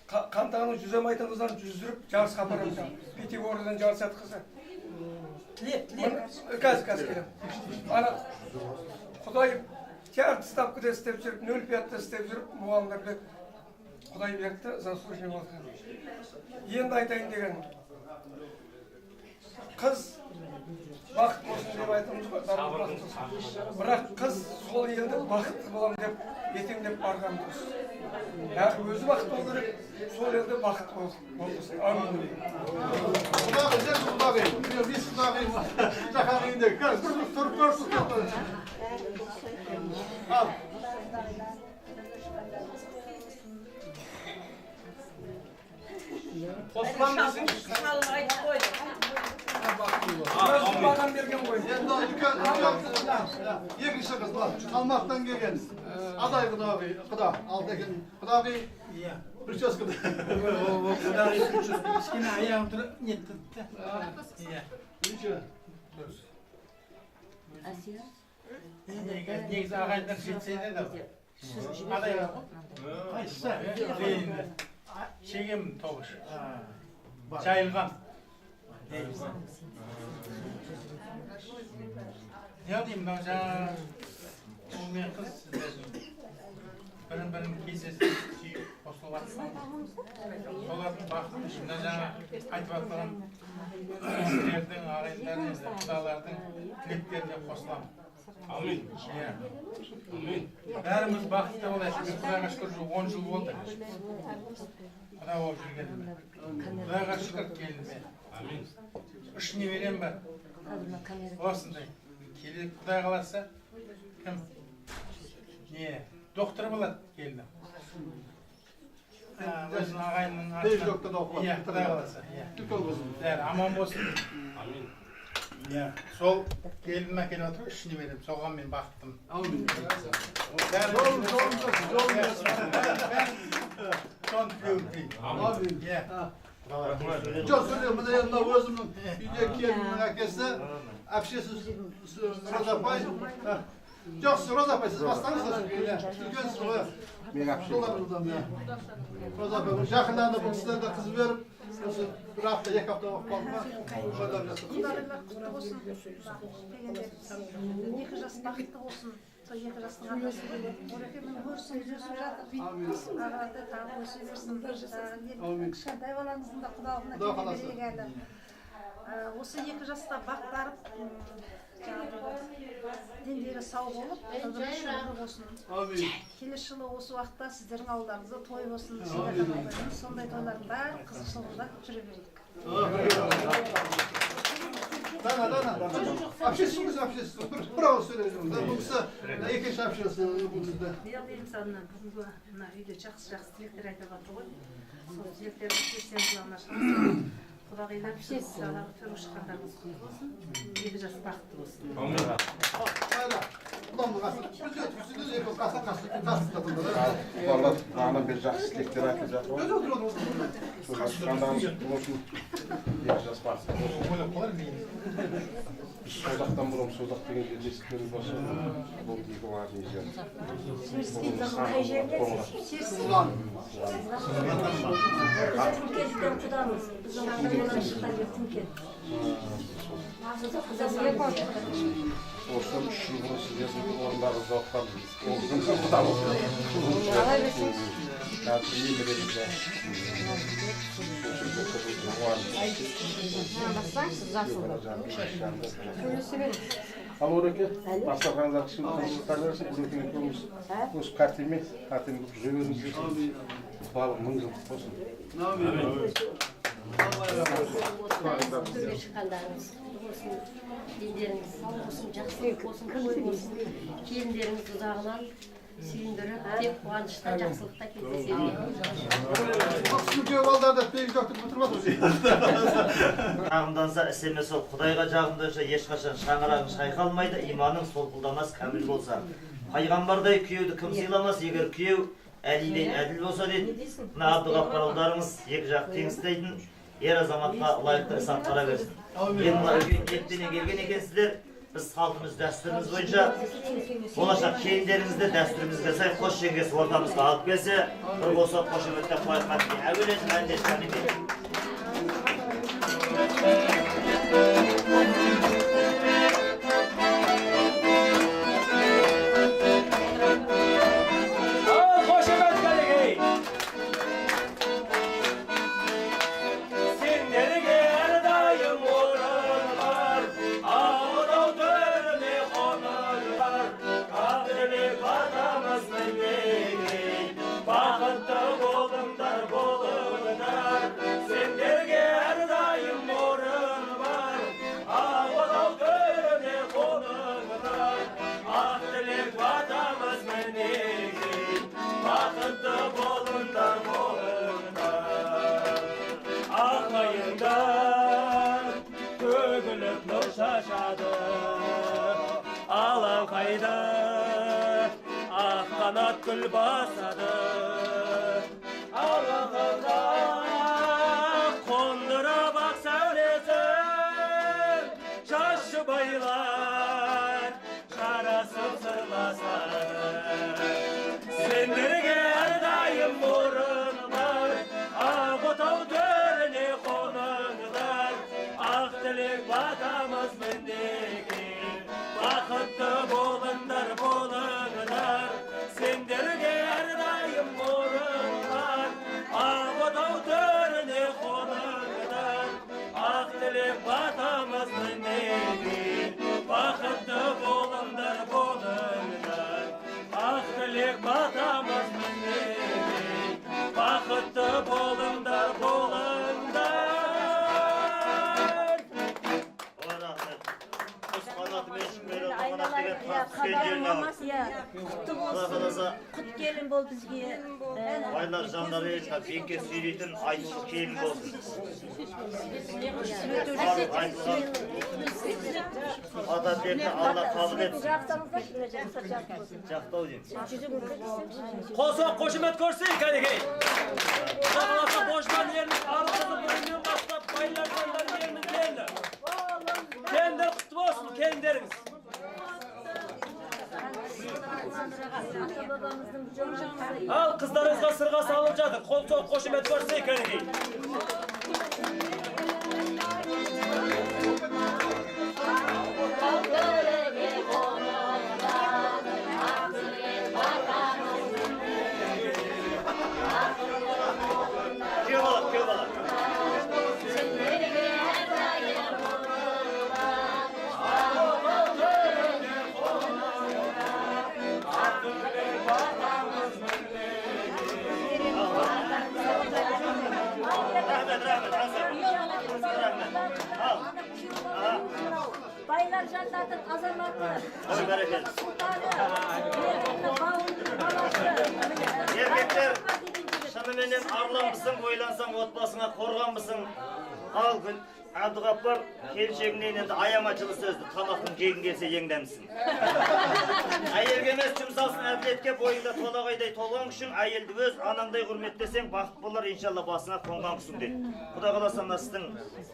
Қантағының жүзе алмайтын қыздарын жүздіріп жарысқа апарамын. Пятигордан жарыс жатқызы. Қазір келемін. Ана Құдай жарты ставкада істеп жүріп, 0,5-та істеп жүріп, мұғалімдер біледі. Құдай берді, заслуженный болды. Енді айтайын дегенім, қыз бақыт болсын деп айтамыз ғой, бірақ қыз сол елді бақытты боламын деп, етем деп барған дұрыс. Яғни өзі бақытты болу керек, сол елде бақытты болсын. Амин. Құдағи, сен құдағи, мен бес құдағи, жақан үйінде, қазір бір тұрып көрсін. Ал. Қосылам десеңші. Шалым айтып қойды. Өзім маған берген ғой. Енді үлкен, екінші қыз, Алматыдан келген. Адай құдағи, құда, Алтекин құдағи, прическа. Құдағи прическа, кішкене аяғым тұр, нетті. Иә. Дұрыс. Негізі ағайындар жетсе де ғой. Адай ғой. Қайсысы? Шегем тоғыш. Жайылған. Не деймін, мынау жаңа ұл мен қыз сіздердің бірін-бірін кездесіп сүйіп қосылып жатқан. Солардың бақыты үшін мына жаңа айтып жатқан сіздердің ағайындар, құдалардың тілектеріне қосыламын. Амин. Амин. Бәріміз бақытты болайық. Құдайға шүкір, 10 жыл болды. Құда болып жүргеніме. Құдайға шүкір келініме. Амин. 3 немерем бар. Осындай. Келіп Құдай қаласа, кім? Не, доктор болады келінім. Өзінің ағайынның атынан. Доктор да оқылады. Иә, Құдай қаласа. Үлкен қызым. Бәрі аман болсын. Амин. Иә, сол келінім әкеліп отыр, 3 немерем. Соған мен бақыттымын. Әумин. Соны тілеуім тілеймін. Әумин. Иә. Жоқ, сөйле, мына енді өзімнің үйде келінімнің әкесі, әпшесі Роза апай. Жоқ, сіз Роза апай, сіз бастаңыз, үлкенсіз ғой. Мен әпшем. Роза апай, жақында бұл кісілер де қыз беріп, осы бір апта, 2 апта болып қалды ма? Құдағилар құтты болсын. Екі жас бақытты болсын. Сол екі жастың арқасы Ореке міне өсіп өсіп жатыр. Ағаларды тағы өсе берсін. Кішкентай балаңыздың да құдалығына келе берейік әлі. Осы екі жаста бақ барып, дендері сау болып, өмірі шүбірлі болсын. Келесі жылы осы уақытта сіздердің ауылдарыңызда той болсын. Сондай тойлардың бәрі қызықшылығында жүре берейік. Дана, Дана. Әпшесің ғой, әпшесің. Бір ауыз сөйлеңіз. Бұл кісі екінші әпшесі бұл бізде. Мен мысалы бүгінгі мына үйде жақсы-жақсы тілектер айтып жатыр ғой. Сол тілектерді тілесеңіз мына шығарсыз. Құдағилар төрге шыққандарыңыз құтты болсын. Екі жас бақытты болсын. Қайда? Құдамның қасы. Бізде екі қасы қасы қасы. Құдалар бағанадан бері жақсы тілектер айтып жатыр ғой. Төрге шыққандарыңыз құтты болсын. Екі жас бақытты болсын. Біз Созақтан боламыз, Созақ деген жерде естігеніміз болса, бұл екі баланың жері. Ұлан. Құмкенттен құдамыз. Біздің ата-бабамыз шыққан жер Құмкент. Осыдан 3 жыл бұрын сіздердің орындарыңызда отқанбыз. Ол біздің құдамыз. Алай берсеңіз. Қазір немереміз бар. Бассаңшы, жасыл. Сөйлесе беріңіз. Ал Ореке, дастарханыңызға кішкене тыныштық берсін, Ореке екеуміз өсіп қартаймай, қартаймай жүре беріңіздер. Құдалық 1000 жылдық болсын. Төрге шыққандарыңыз құтты болсын, дендеріңіз сау болсын, жақсылық болсын, той болсын, келіндеріңіз ұзағынан сүйіндіріп, тек қуанышта, жақсылықта кездесе берейік. Күйеу балдарды бегін жоқтып бітіріп жатыр. Жағымданса іс емес ол, Құдайға жағымданса ешқашан шаңырағың шайқалмайды, иманың солқылдамас кәміл болса. Пайғамбардай күйеуді кім сыйламас, егер күйеу Әлидей әділ болса дейді. Мына Әбдіғаппар ұлдарыңыз екі жақ тең істейтін ер азаматқа лайықты іс атқара берсін. Енді мына үлкен ниетпенен келген екенсіздер, біз салтымыз, дәстүріміз бойынша болашақ келіндеріңізді дәстүрімізге сай қос жеңгесі ортамызға алып келсе, бір болса қошеметтеп қояйық. Әуелі әнде кәнекей. Ал қошемет кәнекей. Сендерге әрдайым орын бар, Ақ төріне қоныңдар, қадірлі батамыз мінекей, бақытты болыңдар, болыңдар. Сендерге әрдайым орын бар, Ақ төріне қоныңдар, ақ тілек батамыз мінекей, бақытты болыңдар, болыңдар. Ақ қайыңдар төгіліп нұр шашады, алаңқайда ақ қанат гүл басады. Алаңқайда қондырып ақ сәулесін, жас жұбайлар жарасып сырласады. Сендерге әрдайым орын бар, ақ отау төріне қоныңдар, ақ тілек батамыз мінекей, бақытты болыңдар, болыңдар. Сендерге әрдайым орын бар, ақ отау төріне қоныңдар, ақ тілек батамыз мінекей, бақытты болыңдар, болыңдар. Ақ тілек батамыз мінекей, бақытты болыңдар, болыңдар. Ой, рахмет. Құс қанатымен шүкері қанат деген тас түскен жеріне ал. Құтты Құдай болсын. қаласа, Құт келін бол бізге. байлар жандары еліне бекке сүйрейтін айтулы келін болсын. Барлық айтылған ата тілекті Алла қабыл етсін. Жақтау деймін. Қол қошемет көрсейік кәнекей. Құдай қаласа Божбан елінің ару қызы бүгіннен бастап байлар жандар елінің келіні. Келіндер құтты болсын, келіндеріңіз. Ал қыздарыңызға сырға салып жатыр. Қол соғып қошемет көрсейік кәнекей. Күйеу бала, күйеу бала. Рахмет, рахмет, рахмет. Жігіттер, шыныменен арланбысың, ойлансаң отбасыңа қорғанбысың. Ал күн Әбдіғаппар келіншегіңнен енді аяма жылы сөзді, тамақтың жегің келсе ең дәмсің. Әйелге емес жұмсалсын әділетке, бойыңда толағайдай толған күшің, әйелді өз анаңдай құрметтесең, бақыт болар иншалла басыңа қонған құсың дейді. Құдай қаласа мына сіздің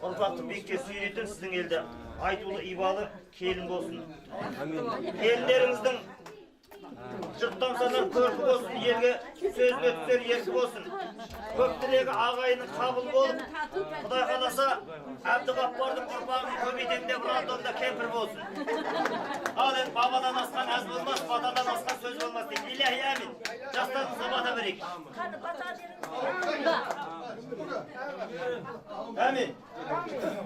ұрпақты биікке сүйрейтін сіздің елде айтулы ибалы келін болсын. Келіндеріңіздің жұрттан санар көркі болсын, елге сөзіне түсер еркі болсын. Көп тілегі ағайынның қабыл болып, Құдай қаласа Әбдіғаппардың ұрпағын көбейтем деп роддомда кемпір болсын. Ал енді бабадан асқан әз болмас, батадан асқан сөз болмас дейді. Иләһи әмин. Жастарымызға бата берейік. Қаны бата беріңіз. Әмин.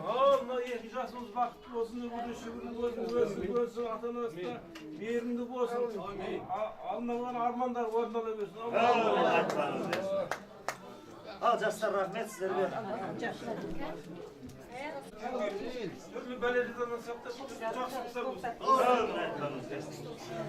Ал мына екі жасымыз бақытты болсын, үбірлі шүбірлі болсын, өсіп өсіп ата-анасына мейірімді болсын. Алынған армандар орындала берсін. Айтқаныңыз келсін. Ал жастар, рахмет сіздерге. Түрлі бәлелерден сақтап, жақсылықтар болсын. Әмин, айтқаныңыз келсін.